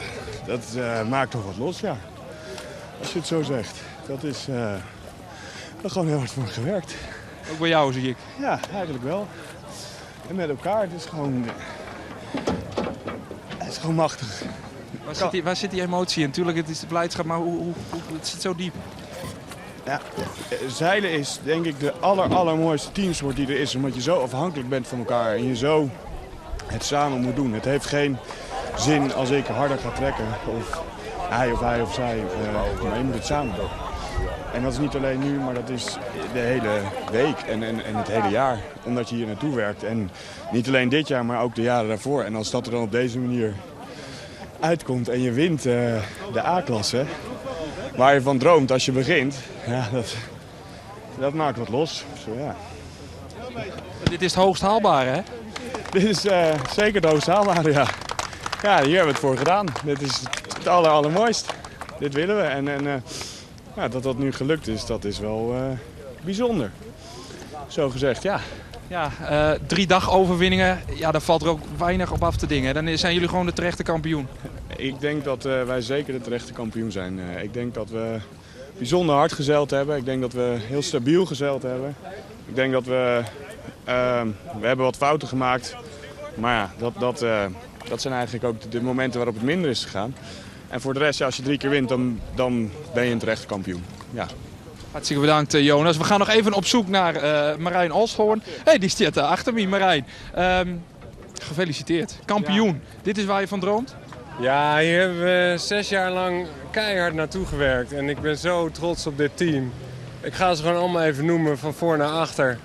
dat maakt toch wat los, ja. Als je het zo zegt. Dat is uh, er gewoon heel hard voor gewerkt. Ook bij jou zie ik. Ja, eigenlijk wel. En met elkaar, het is gewoon, het is gewoon machtig. Waar zit die emotie in? Tuurlijk, het is de blijdschap, maar hoe, het zit zo diep. Ja, zeilen is denk ik de aller, allermooiste teamsport die er is. Omdat je zo afhankelijk bent van elkaar en je zo het samen moet doen. Het heeft geen... zin als ik harder ga trekken. Of hij of hij of zij. Maar je moet het samen doen. En dat is niet alleen nu, maar dat is de hele week en, en, en het hele jaar. Omdat je hier naartoe werkt. En niet alleen dit jaar, maar ook de jaren daarvoor. En als dat er dan op deze manier uitkomt en je wint de A-klasse... waar je van droomt als je begint, ja, dat, dat maakt wat los. Zo, ja. Dit is het hoogst haalbare, hè? Dit is zeker het hoogst haalbare, ja. Ja, hier hebben we het voor gedaan. Dit is het aller, allermooist. Dit willen we. En, en ja, dat dat nu gelukt is, dat is wel bijzonder. Zo gezegd, ja. Ja, 3 dagoverwinningen, ja, daar valt er ook weinig op af te dingen. Dan zijn jullie gewoon de terechte kampioen. Ik denk dat wij zeker de terechte kampioen zijn. Ik denk dat we bijzonder hard gezeild hebben. Ik denk dat we heel stabiel gezeild hebben. Ik denk dat we hebben wat fouten gemaakt. Maar ja, dat zijn eigenlijk ook de momenten waarop het minder is gegaan. En voor de rest, ja, als je 3 keer wint, dan ben je een terechte kampioen. Ja. Hartstikke bedankt, Jonas. We gaan nog even op zoek naar Marijn Olsthoorn. Hé, hey, die zit daar achter me, Marijn. Gefeliciteerd. Kampioen. Ja. Dit is waar je van droomt? Ja, hier hebben we 6 jaar lang keihard naartoe gewerkt. En ik ben zo trots op dit team. Ik ga ze gewoon allemaal even noemen, van voor naar achter.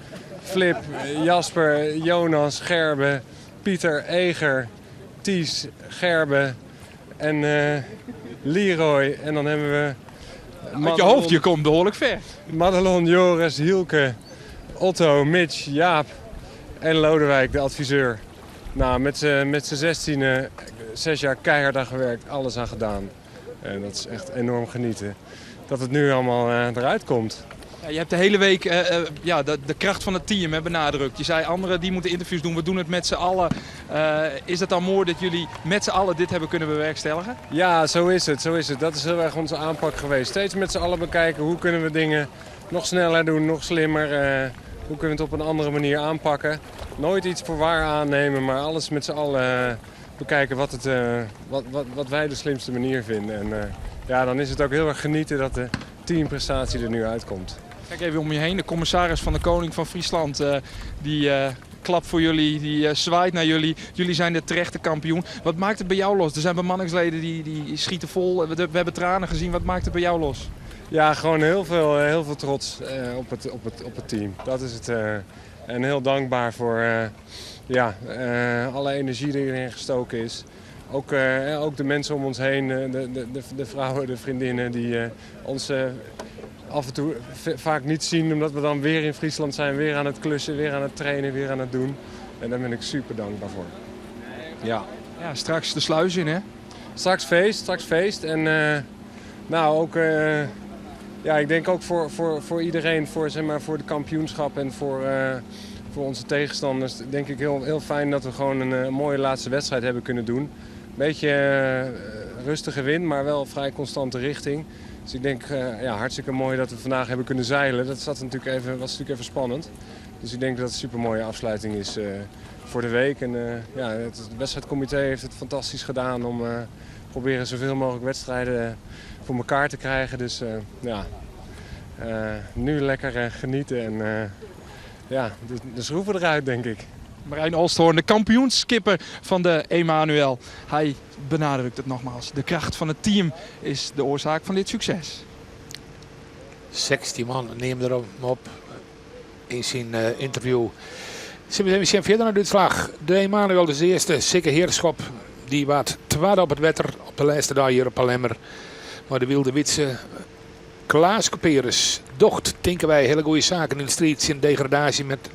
Flip, Jasper, Jonas, Gerbe, Pieter, Eger, Ties, Gerbe en Leroy. En dan hebben we... Met je hoofd, je komt behoorlijk ver. Madelon, Joris, Hielke, Otto, Mitch, Jaap en Lodewijk, de adviseur. Nou, met z'n 16e, 6 jaar keihard aan gewerkt, alles aan gedaan. En dat is echt enorm genieten. Dat het nu allemaal eruit komt. Ja, je hebt de hele week ja, de kracht van het team, hè, benadrukt. Je zei, anderen die moeten interviews doen, we doen het met z'n allen. Is dat dan mooi dat jullie met z'n allen dit hebben kunnen bewerkstelligen? Ja, zo is het, zo is het. Dat is heel erg onze aanpak geweest. Steeds met z'n allen bekijken hoe kunnen we dingen nog sneller doen, nog slimmer. Hoe kunnen we het op een andere manier aanpakken. Nooit iets voor waar aannemen, maar alles met z'n allen bekijken wat wij de slimste manier vinden. En dan is het ook heel erg genieten dat de teamprestatie er nu uitkomt. Kijk even om je heen, de commissaris van de Koning van Friesland, die klapt voor jullie, die zwaait naar jullie. Jullie zijn de terechte kampioen. Wat maakt het bij jou los? Er zijn bemanningsleden die schieten vol, we hebben tranen gezien. Wat maakt het bij jou los? Ja, gewoon heel veel trots op het team. Dat is het. En heel dankbaar voor alle energie die erin gestoken is. Ook de mensen om ons heen, de vrouwen, de vriendinnen die ons af en toe vaak niet zien, omdat we dan weer in Friesland zijn, weer aan het klussen, weer aan het trainen, weer aan het doen. En daar ben ik super dankbaar voor. Ja. Ja, straks de sluis in, hè? Straks feest, straks feest. En nou, ook ja, ik denk ook voor iedereen, voor de kampioenschap en voor onze tegenstanders, denk ik heel, heel fijn dat we gewoon een mooie laatste wedstrijd hebben kunnen doen. Beetje rustige wind, maar wel vrij constante richting. Dus ik denk, hartstikke mooi dat we vandaag hebben kunnen zeilen. Dat zat natuurlijk even, was natuurlijk even spannend. Dus ik denk dat het een supermooie afsluiting is voor de week. En het wedstrijdcomité heeft het fantastisch gedaan om proberen zoveel mogelijk wedstrijden voor elkaar te krijgen. Dus nu lekker genieten en de schroeven eruit, denk ik. Marijn Olsthoorn, de kampioenskipper van de Emanuel. Hij benadrukt het nogmaals. De kracht van het team is de oorzaak van dit succes. 16 man neemt erop op in zijn interview. Ze zijn verder naar de uitslag. De Emanuel is de eerste. Sikke Heerschop, die wat tweede op het wetter op de lijst daar hier op Lemmer. Maar de Wilde Witse Klaas Couperus docht, denken wij, hele goede zaken in de street. In degradatie met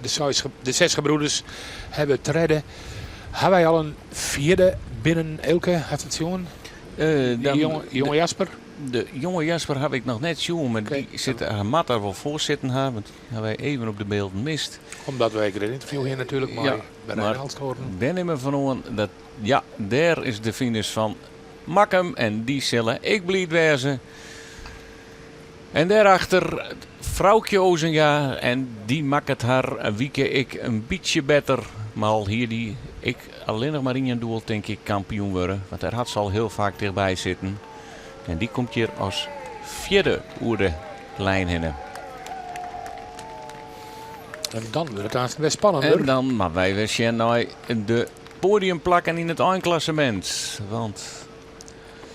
de 6 gebroeders hebben te redden. Hebben wij al een vierde binnen Elke, had het jongen? Die jonge Jasper? De jonge Jasper heb ik nog net zien, maar die zit er mat daar wel voor zitten hebben, want die hebben wij even op de beelden mist. Omdat wij het interview hier natuurlijk maar Ja, bij maar Rijn horen. daar nemen we van oren dat, ja, daar is de finish van Makkum en die zullen ik blied wezen. En daarachter Vrouwtje Ozenga en die maakt het haar een weekje ik een beetje beter. Maar al hier die ik alleen nog maar in een doel denk ik kampioen worden. Want daar had ze al heel vaak dichtbij zitten. En die komt hier als vierde oer de lijn heen. En dan wordt het aanstaan best spannend, En dan, maar wij weer zien nou de podiumplakken yn it einklassemint. Want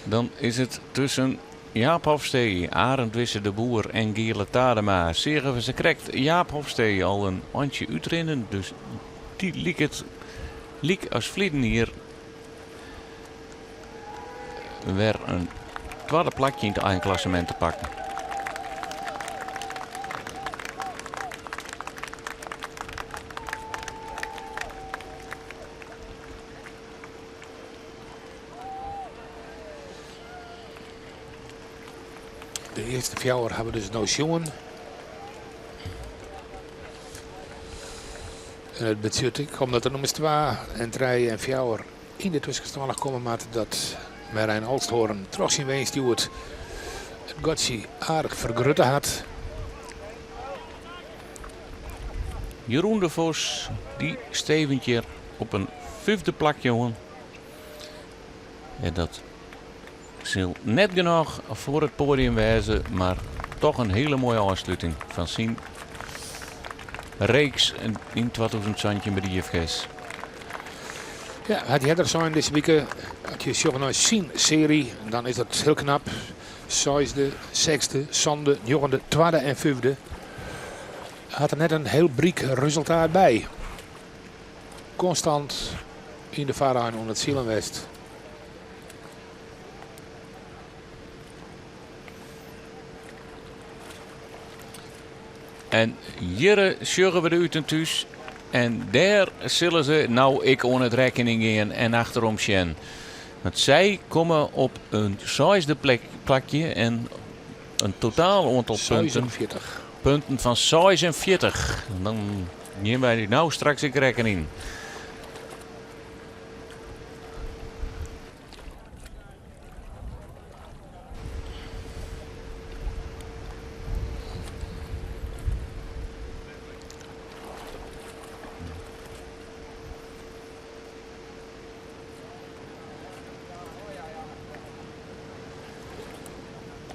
dan is it tusken Jaap Hofstee, Arend Wisse de Boer en Geale Tadema. Seagen we sakrekt Jaap Hofstee al in eintsje útrinnen, dus dy liket lyk as ferleden jier wer in twadde plakje yn it einklassemint te pakken. De earste fjouwer hawwe we dus no sjoen. En it betsjut ek, omdat de nûmers 2 en 3 en 4 yn de tuskenstân noch komme moatte, dat Merijn Olsthoorn troch syn winst hjoed it gatsje aardich fergrutte hat. Jeroen de Vos, dy stevent hjir op in fyfde plak oan. En dat sil net genôch foar it poadium wêze, mar toch in hiele moaie ôfsluting fan syn reeks yn 2017 by de IFKS. Ja, hat earder sein dizze wike, as je sjogge nei syn searje, dan is dat hiel knap. Seisde, sechsde, sânde, njoggende, twadde en fyfde. Hat der net in hiel bryk resultaat by. Konstant yn de foarein oan it silen west. En hjirre sjogge we de út en thús. En dêr sille se no ek oan it rekkening gean en achterom sjen. Want sy komme op in seisde plek, plakje en in totaal oantal punten. 46. Punten fan 46. Dan gean wy no straks ek rekkening.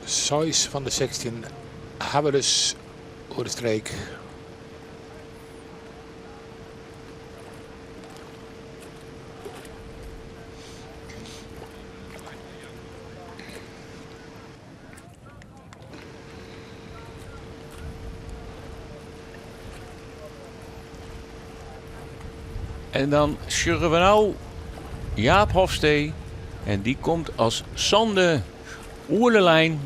Seis fan de 16 hawwe dus oer de streek. En dan sjogge we no Jaap Hofstee. En dy komt as sânde oer de lijn.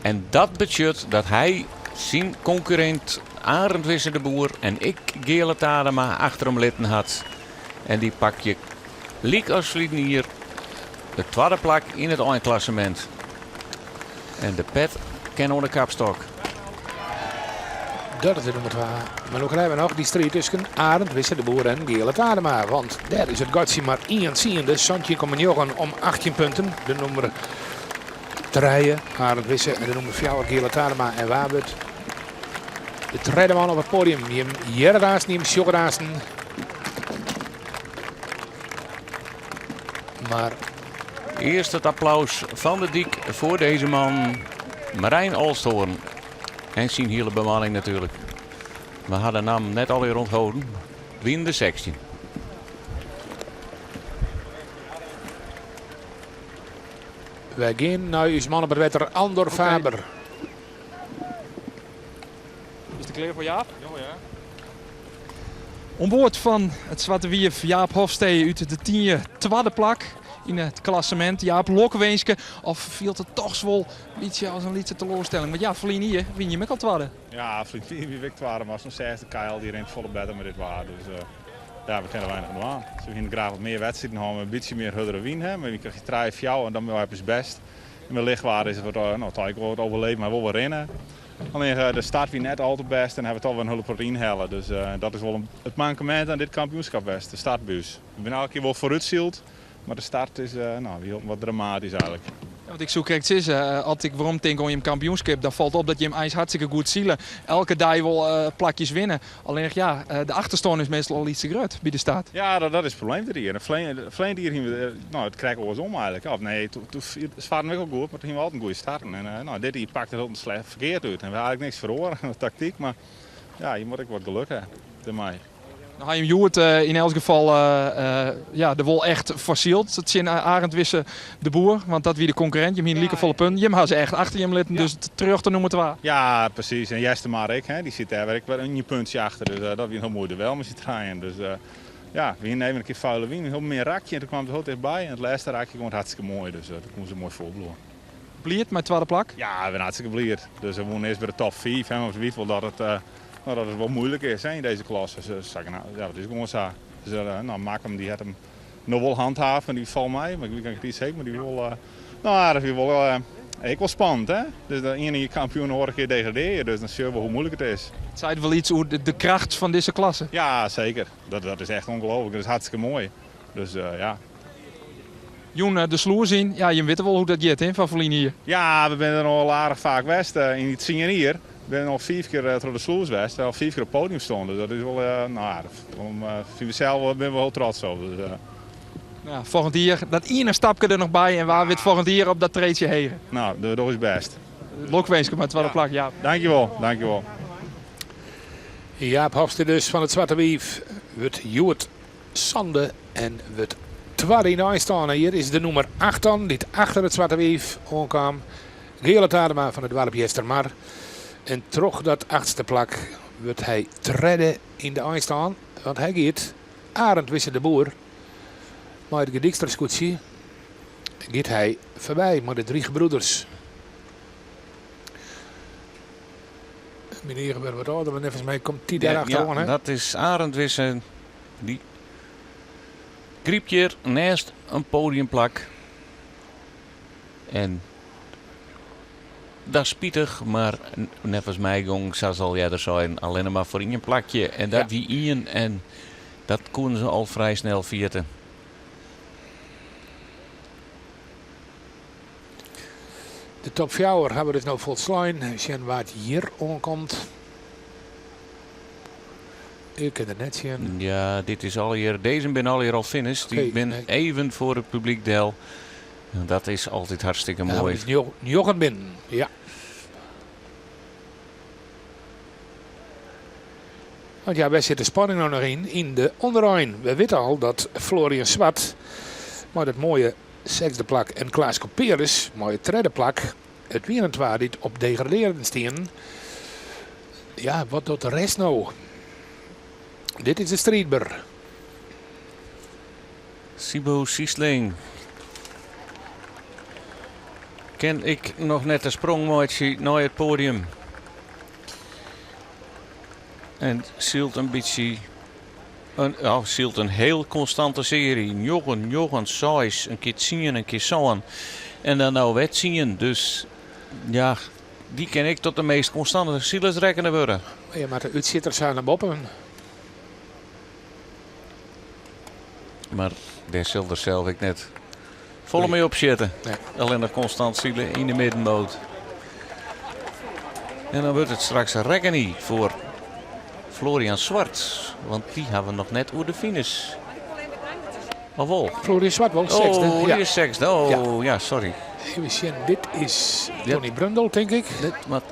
En dat betsjut dat hy syn konkurrint Arend Wisse de Boer en ek Geale Tadema achter him litten hat. En dy pakt je lyk as ferleden jier it twadde plak yn it einklassemint. En de pet kin oan de kapstok. Dat is de nûmer 2. Mar no krije we noch dy striid tusken Arend Wisse de Boer en Geale Tadema. Want dêr is it gatsje mar ien tsiende, 17,9 om 18 punten. De nûmer trije, Arend Wisse, en de nûmer fjouwer, Geale Tadema. En wa wurdt de tredde man op it poadium? Jim hearre it aansten, jim sjogge it aansten. Mar Earst it applaus fan de dyk foar dizze man, Marijn Olsthoorn. En syn hiele bemanning natuerlik. We ha de nammen net allegear ûntholden. It wienen der 16. Wy gean nei ús man op it wetter, Andor Faber. Is der klear foar Jaap? Ja. Oan board fan it Swarte Wief Jaap Hofstee út de Tynje twadde plak yn it klassemint. Jaap, lokwinske of fielt it dochs wol in bytsje as in lytse teloarstelling? Want ja, ferline jier wiene jim ek al twadde. Ja, ferline jier wie ik twadde, mar sa'n sechsde Kyle dy rint folle better mei dit waar. Dus ja, we kinne weinich dwaan. Se hiene graach wat mear wedstriden hân mei in bytsje mear hurdere wyn. Hè? Mar je krije trije, fjouwer en dan mei op ús bêst. En mei licht waar is it wat, no, it wol wat overleven, mar wol wer rinne. Allinnich de start wie net al te bêst en hawwe we toch wer in hiele protte ynhelle. Dus dat is wol it mankemint oan dit kampioenskip west, de start by ús. We binne elke kear wol foarútsyld, mar de start is no, wie wat dramatysk eigenlik. Ja, want ik soe krekt sizze, as ik werom tink oan jim kampioenskip, dan falt op dat jim eins hartstikke goed sile. Elke dei wol plakjes winne. Allinnich ja, de achterstân is meastal al iets te grut by de start. Ja, dat is it probleem dit jier. Ferline jier hiene we no, it krekt oarsom eigenlik. Of nee, doe farden we ek al goed, mar doe hiene we altyd in goede start. En no, dit jier pakte it hiel slecht ferkeard út. En we ha eigenlik niks feroare oan de taktyk, mar ja, je moatte ek wat geluk ha dermei. No ha jim hjoed yn elts gefal ja, der wol echt foar syld tsjin Arend Wisse de Boer, want dat wie de konkurrint. Jim hiene likefolle punten. Jim ha se echt achter jim litten, dus terjochte nûmer twa. Ja, presys. En Eastermar ek, hè. Dy sit dêr wer ek wer in puntsje achter. Dus dat wie in hiel moai duel mei syn trijen. Dus ja, we hiene even in kear fuile wyn, in hiel min rakje en toen kwam it hiel tichtby. En it lêste rakje gie it hartstikke moai, dus dat koene se moai foarbliuwe. Bliid mei it twadde plak? Ja, we binne hartstikke bliid. Dus we woene earst by de top 5, hè, want we witte wol dat it, no, dat it wol muoilik is hè, yn dizze klasse. Dus, ja, dat is gewoan sa. Dus, no, Makkum dy hat him no wol handhaven, dy falt mei, mar ik wit net seker, mar dy wol, no, dat wie wol ek wol spannend, hè. Dus de iene jier kampioen, de oare kear degradearje, dus dan sjogge we hoe muoilik it is. It seit wol iets oer de kracht fan dizze klasse. Ja, seker. Dat is echt ongelooflijk. Dat is hartstikke moai. Dus ja. Jûn de slûs yn. Ja, jim witte wol hoe't dat giet, hè, fan ferline jier. Ja, we binne der al aardich faak west. Yn dy tsien jier binne we al fiif kear troch de slûs west. Al fiif kear op it podium stien. Dus dat is wol, no ja, dat fine we sels wol, binne we wol trots op. Dus. Ja, folgjend jier dat iene stapke der noch by en wa wit folgjend jier op dat treedsje heger. No, we dogge ús bêst. Lokwinske mei it twadde plak, Jaap. Dankjewol, dankjewol. Jaap Hofstra dus fan it Swarte Wief wurdt hjoed sande en wurdt twadde yn de einstân. En hjir is de nûmer 8 dan, dy't achter it Swarte Wief oankaam. Geale Adema fan it doarp Eastermar. En troch dat achtste plak wurdt hy tredde yn de einstân. Want hy giet Arend Wisse de Boer mei it Gedykster skûtsje giet hy foarby mei de drie gebroeders. Myn eagen wurde wat âlder, mar neffens my komt dy dêr achteroan. Ja, dat is Arend Wisse. Dy grypt hjir neist in podiumplak. En dat is spitich, mar neffens my gong, sa al earder sein, allinne mar foar ien plakje. En dat wie ien en dat koene se al frij snel ferjitte. De top fjouwer hawwe we dus no folslein. Sjen wa't hjir oankomt. Ik kin der net sjen. Ja, dit is allegear, dizze binne allegear al finished. Dy binne even foar it publyk del. Dat is altyd hartstikke moai. Ja, njoggen binnen, ja. Want ja, wêr sit de spanning no noch yn? Yn de ûnderein. We witte al dat Florian Zwart mei dat moaie sechsde plak en Klaas Couperus mei it tredde plak it wienen twa dy't op degradearjen stienen. Ja, wat docht de rest no? Dit is de striidber. Siebo Siesling. Kin ik noch net de sprong meitsje nei it poadium. En sylt in bytsje. In, oh, sylt in hiel konstante searje. Njoggen, njoggen, seis, in kear tsien, in kear sân. En dan no wer tsien. Dus ja, dy kin ek tot de meast konstante silers rekkene wurde. Je moatte útsjitters ha nei boppen. Mar dêr sil er sels ek net folle mei opsjitte. Nee. Allinnich konstant sile yn de middenmoot. En dan wurdt it straks rekkenje foar Florian Zwart. Want dy hawwe we noch net oer de finish. Of wol? Florian Zwart wol, sechsde. Oh, dy is sechsde. Oh, ja, sorry. Even sjen, dit is Tony Brundel, tink ik. Dit moat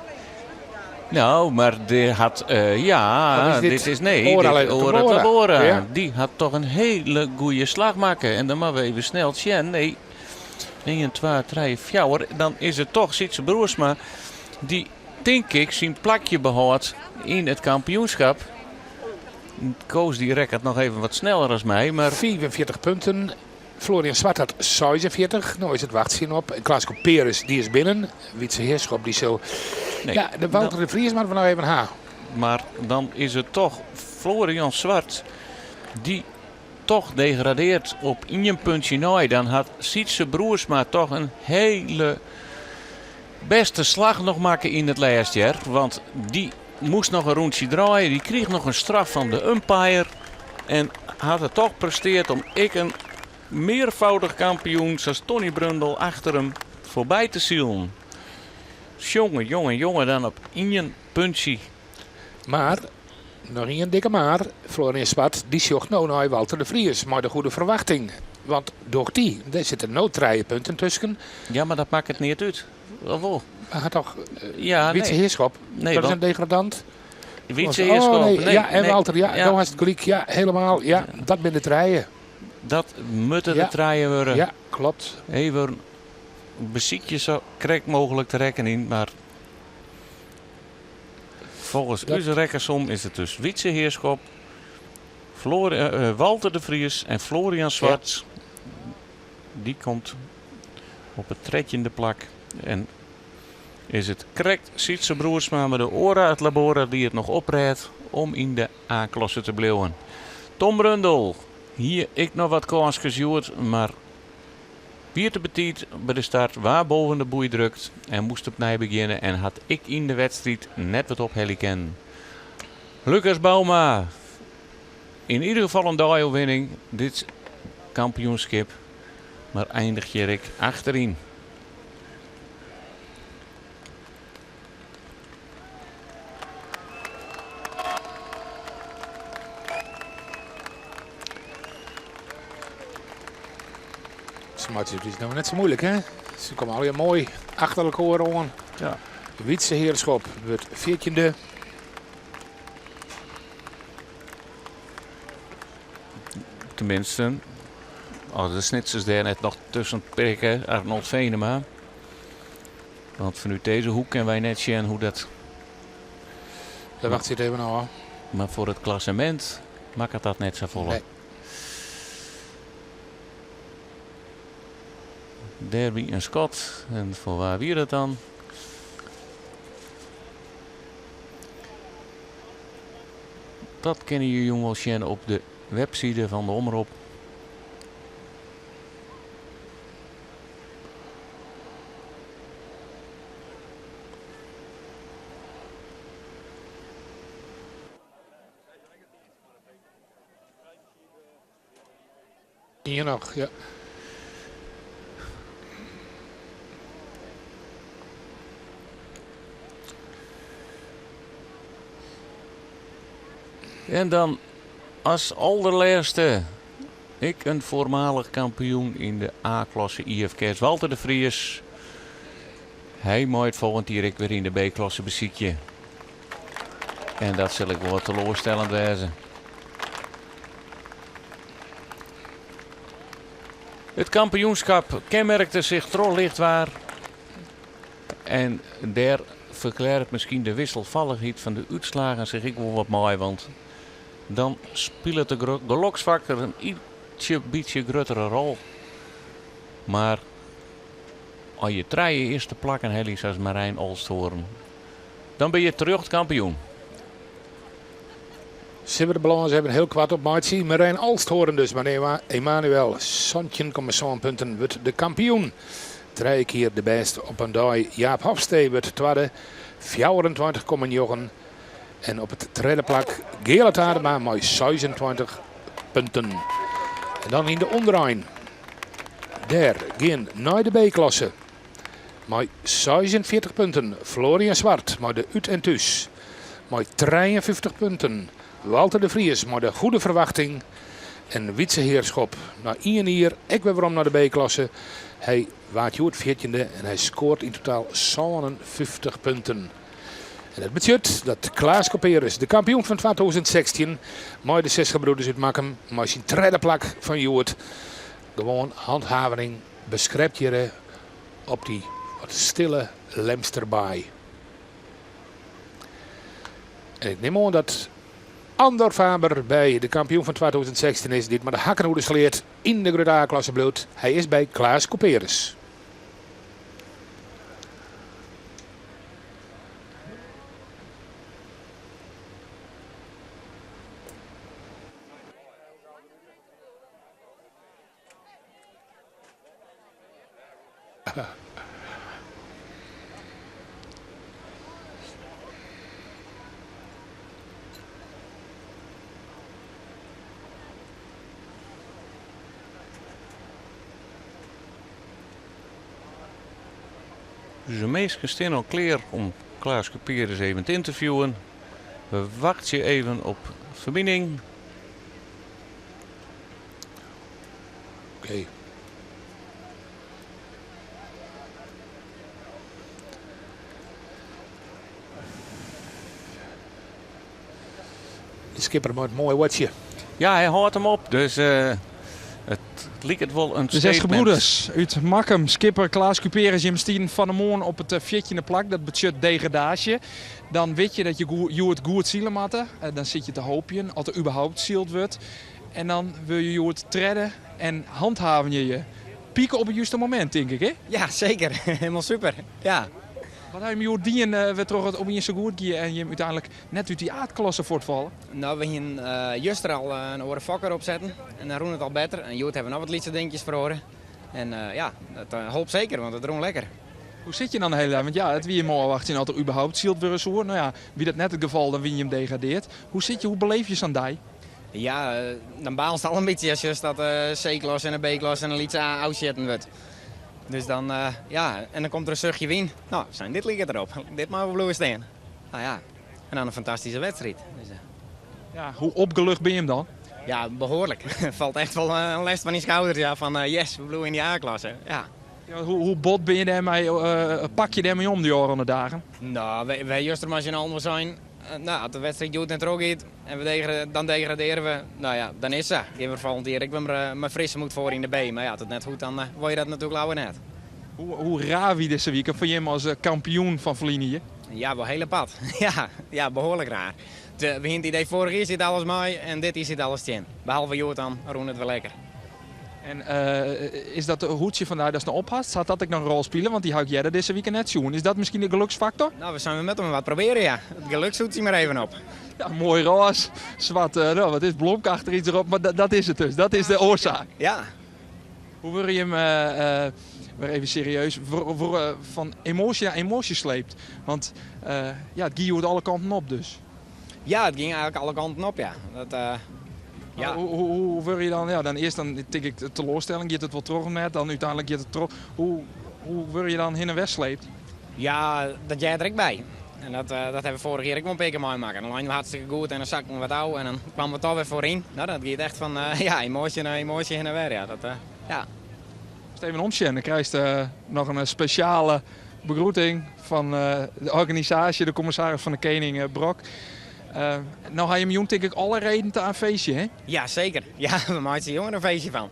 No, mar dy hat, ja, Of is dit dit is, nee, Ora dit Tabora? Ora Tabora. Ja. Dy hat toch in hiele goede slach makke. En dan moatte we even snel sjen. Nee, 1, 2, 3, 4. Dan is it toch Sytse Broersma dy, tink ik, syn plakje behâldt yn it kampioenskap. Koos dy rekket noch even wat sneller as my, mar 45 punten. Florian Zwart hat 46. No is it wachtsjen op. Klaas Couperus dy is binnen. Wietse Heerschop dy sil. Nee, ja, de Walter de Vries moatte we noch even ha. Mar dan is it toch Florian Zwart dy toch degradearret op ien puntsje nei. Dan hat Sytse Broersma toch in hiele bêste slach noch makke yn it lêste jaar. Want dy moast noch in rûntsje draaie. Dy krige noch in straf fan de umpire. En hat it toch presteard om ek in mearfâldich kampioen sa as Tony Brundel achter him foarby te silen. Jonge, jonge, jonge, dan op ien puntsje. Mar, noch ien dikke mar, Florian Zwart dy sjocht no nei Walter de Vries mei de goede ferwachting. Want docht dy, dêr sitte no trije punten tusken. Ja, mar dat makket neat út. Of wol? Mar hat toch Ja, Wietse nee. Heerschop, Nee, dat is want in degradant. Wietse Heerschop. Oh, nee. Ja, en Walter, ja, ja. hast gelyk. Ja, helemaal. Ja, dat binne de trije. Dat moatte de trije wurde. Ja, kloppet. Even besykje sa krekt mooglik te rekkenjen, mar folgens ús rekkensom is it dus Wietse Heerschop, Walter de Vries en Florian Zwart. Dy komt op it trettjinde plak. En is it krekt Sytse Broersma mei de Ora et Labora dy't it noch oprêdt om yn de A-klasse te bliuwen. Tom Brundel hie ek noch wat kânskes hjoed, mar wie te betiid by de start, waard boven de boei drukt en moast opnij begjinne en hat ek yn de wedstriid net wat ophelje kinnen. Lucas Bouma, yn ieder gefal in deioerwinning dit kampioenskip, mar eindigt hjir ek achteryn. Het is nou net zo moeilijk, hè? Ze komen alweer mooi achter elkaar aan. Ja. Wietse Heerschop wordt 14e. Tenminste, als de Snitsers daar net noch tusken prikke, Arnold Venema. Want vanuit deze hoek kunnen wij net zien hoe dat... Daar wacht zit even nou. Maar voor het klassement maakt dat net zo vol. Nee. Derby en Scott. En voor waar wie dat dan? Dat kennen jullie jongens zien op de website van de Omrop. Hier nog, ja. En dan als allerlaatste, ik een voormalig kampioen in de A-klasse IFKS, Walter de Vries. Hij maait volgend jaar ik weer in de B-klasse beziekje. En dat zal ik wel wat teleurstellend wezen. Het kampioenschap kenmerkte zich licht waar. En daar verklaart misschien de wisselvalligheid van de uitslagen zich ik wel wat mooi. Want dan speelt de geloksfactor een ietsje beetje grotere rol. Maar als je drie eerste plakken hebt, zoals Marijn Olsthoorn, dan ben je terug kampioen. Sibber de Balans hebben heel kwart op Martje. Marijn Olsthoorn dus. Maar Emanuel 17,7 punten wordt de kampioen. Drie keer de beste op een dag. Jaap Hofstee wordt tweede. 24,9. En op het tweede plak Gerard Adema met 26 punten. En dan in de onderrein. Daar gaan naar de B-klasse. Met 46 punten Florian Zwart met de Ut en Thuis. Met 53 punten Walter de Vries met de goede verwachting. En Wietse Heerschop na 1 jaar ik weer om naar de B-klasse. Hij waart het 14e en hij scoort in totaal 57 punten. En dat betekent dat Klaas Couperus, de kampioen van 2016, mooi de zes gebroeders uit Makkum, maar zijn tweede plak van Joert, gewoon handhaving beschrijft je op die wat stille Lemsterbaai. En ik neem aan dat Andor Faber bij de kampioen van 2016 is, dit maar de hakkenhoede sleert in de Grote A-klasse bloed. Hij is bij Klaas Couperus. Dus de meesten staan al klaar om Klaas Couperus even te interviewen. We wachten even op verbinding. Oké. skipper mei it moaie watchje. Ja, hy hâldt him op. Dus it liket wol in De Zes statement. Gebroeders út Makkum, skipper Klaas Kuperus, jim stienen fan 'e moarn op it fjirtjinde plak. Dat betsjut degradaasje. Dan wit je dat je hjoed goed sile moatte. Dan sit je te hoopjen oft der überhaupt syld wurdt. En dan wurde je hjoed tredde en hanthavenje je. Pieken op it juste momint, tink ik, hè? Ja, seker. Hielendal super. Ja. Wat ha jim hjoed dien wêrtroch it opiens sa goed gie en jim úteinlik net út dy A-klasse fuortfalle? No, we hienen juster al in oare fokker opsetten en dan rûn it al better. En hjoed hawwe we noch wat lytse dinkjes feroare. En ja, dat holp seker, want it rûn lekker. Hoe sit je dan de hiele dei? Want ja, it wie moai ôfwachtsjen oft der überhaupt syld wurde soe. No ja, wie dat net it gefal, dan wiene jim degradeard. Hoe sit je, hoe beleef je sa'n dei? Ja, dan baalst al in bytsje as just dat de C-klasse en de B-klasse en de lytse A ôfsjitten wurdt. Dus dan, ja, en dan komt der in suchtje wyn. No, sein, dit liket derop. Dit mei wol bliuwe stean. No ja, en dan in fantastyske wedstriid. Dus, Ja, hoe opgelucht bin je him dan? Ja, behoarlik. Falt echt wol in lêst fan dyn skouders, ja, fan yes, we bliuwe yn dy A-klasse. Ja. Ja, hoe bot bin je dêrmei, pak je dêrmei om de ôfrûne dagen? No, wy juster mei syn allen wol sein, no, as de wedstriid hjoed net trochgiet en we dan degradearje we, no ja, dan is sa. Gean we folgjend jier ek wer mei frisse moed foar yn de B. Mar ja, as it net hoecht, dan wol je dat natuerlik leaver net. Hoe raar wie dizze wike foar jim as kampioen fan ferline jier? Ja, wol hiel apart. Ja, ja, behoarlik raar. We hiene it idee, foarich jier siet alles mei en dit jier siet alles tsjin. Behalve hjoed dan rûn it wer lekker. En is dat hoedsje fan dy datst no op hast, hat dat ek noch in rol spile? Want dy ha ik earder dizze wike net sjoen. Is dat miskien de geluksfaktor? No, we seine, we moatte mar wat probearje, ja. It gelukshoedsje mar even op. Ja, moai rôs, swart, no, wat is blomke achter iets derop, mar dat is it dus. Dat is de oarsaak. Ja. Hoe wurde jim, wer even serieus, fan emoasje nei emoasje sleept? Want ja, it gie hjoed alle kanten op dus. Ja, it gyng eigentlik alle kanten op, ja. Dat, ja. Hoe wurde je dan, ja, dan earst dan tink ik teloarstelling, giet it wol troch of net? Dan úteinlik giet it troch. Hoe wurde je dan hinne en wer sleept? Ja, dat heart der ek by. En dat hawwe we foarich jier ek wol in pear kear meimakke. Dan leinen we hartstikke goed en dan sakken we wat ôf en dan kwamen we toch wer foaryn. No, dat giet echt fan ja, emoasje nei emoasje hinne en wer. Ja, dat, ja. Moatst even omsjen, dan krijst noch in spesjale begroeting fan de organisaasje, de kommissaris fan de Kening Brok. No ha jim jûn tink ik alle reden ta in feestje, hè? Ja, seker. Ja, we meitsje jûn in feestje fan.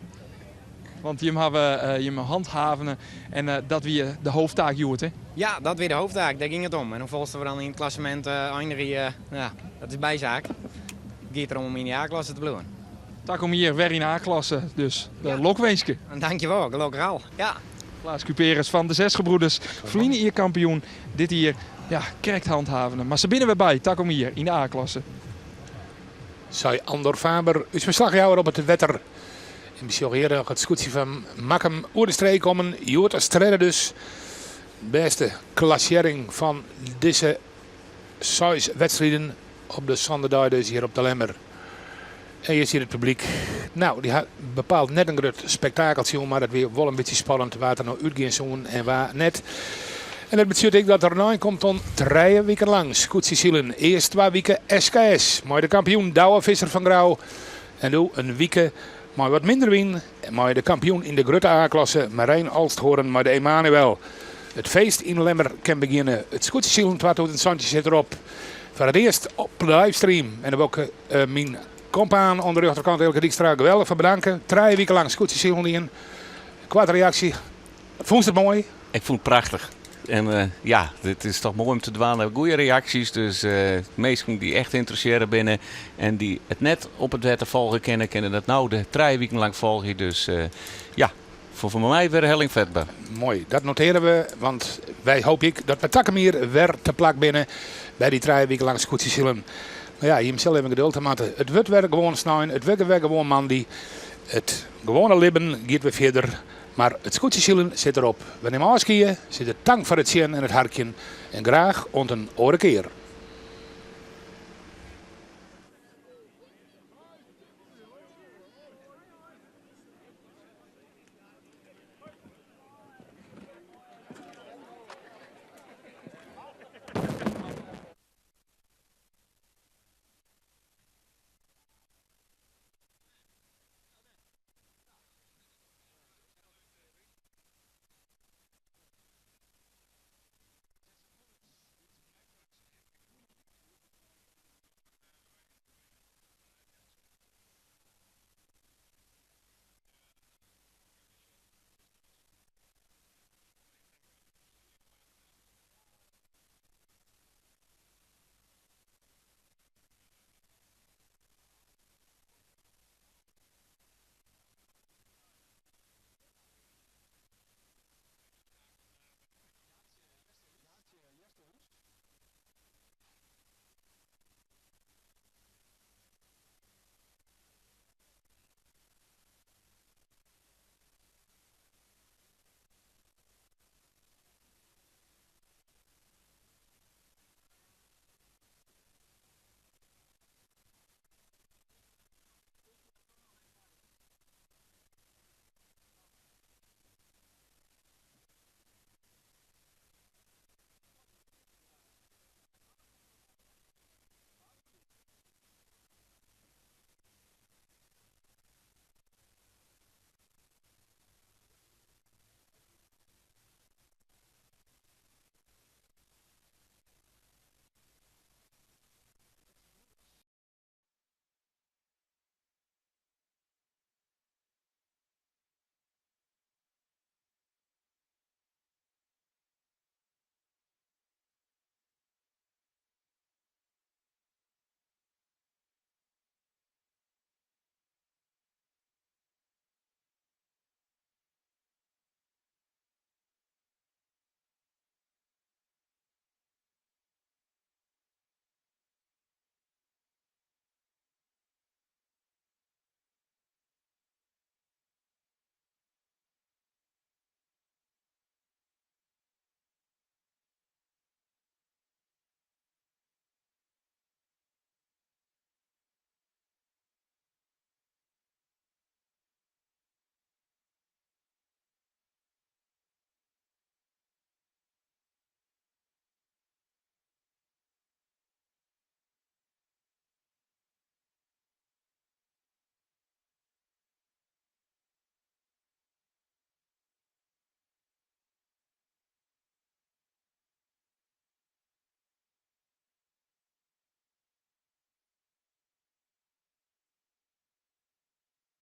Want jim hawwe jim hanthavene en dat wie de hoofdtaak hjoed, hè? Ja, dat wie de hoofdtaak. Dêr gyng it om. En hoefolste we dan yn it klassemint einigje, ja, dat is bysaak. It giet derom om yn de A-klasse te bliuwen. Takom jier wer yn A-klasse, dus lokwinske. Dankjewol, gelokkich al. Ja. Klaas Kuperus fan de Zesgebroeders, ferline jier kampioen, dit jier ja, krekt hanthavene. Mar se binne wer by, takom jier yn de A-klasse. Sei Andor Faber, ús ferslachjouwer op it wetter. En we sjogge hjir noch it skûtsje fan Makkum oer de streek kommen. Hjoed as tredde dus. Bêste klassearring fan dizze seis wedstriden op de sânde dei dus hjir op de Lemmer. En hjir siet it publyk. Nou, dy ha bepaald net in grut spektakel sjoen, mar it wie wol in bytsje spannend wa't der no útgean soenen en wa net. En dat betsjut ek dat der in ein komt oan trije wiken lang skûtsjesilen. Earst twa wike SKS mei de kampioen Douwe Visser fan Grou. En doe in wike mei wat minder wyn mei de kampioen yn de grutte A-klasse Marijn Olsthoorn mei de Emanuel. It feest yn Lemmer kin begjinne. It skûtsjesilen 2017 sit derop. Foar it earst op de livestream. En dan wol ik myn kompaan oan de rjochterkant Eelke Dykstra geweldich foar bedanke. Trije wiken lang skûtsjesilen dien. Koarte reaksje. Fûnst it moai? Ik fûn it prachtich. En ja, dit is toch moai om te dwaan. Goede reaksjes, dus minsken dy't echt ynteressearre binne en dy't it net op it wetter folgje kinne, kinne dat no de trije wiken lang folgje. Dus ja, foar my werhelling fetber. Moai, dat notearje we, want wy hoopje ek dat we takom jier wer te plak binne by dy trije wiken lang skûtsjesilen. Mar ja, jim sille even geduld ha moatte. It wurdt wer gewoan snein, it wurdt wer gewoan moandei. It gewoane libben giet wer fierder. Mar it skûtsjesilen sit derop. We nimme ôfskie, sizze tank foar it sjen en it harkjen en graach oant in oare kear.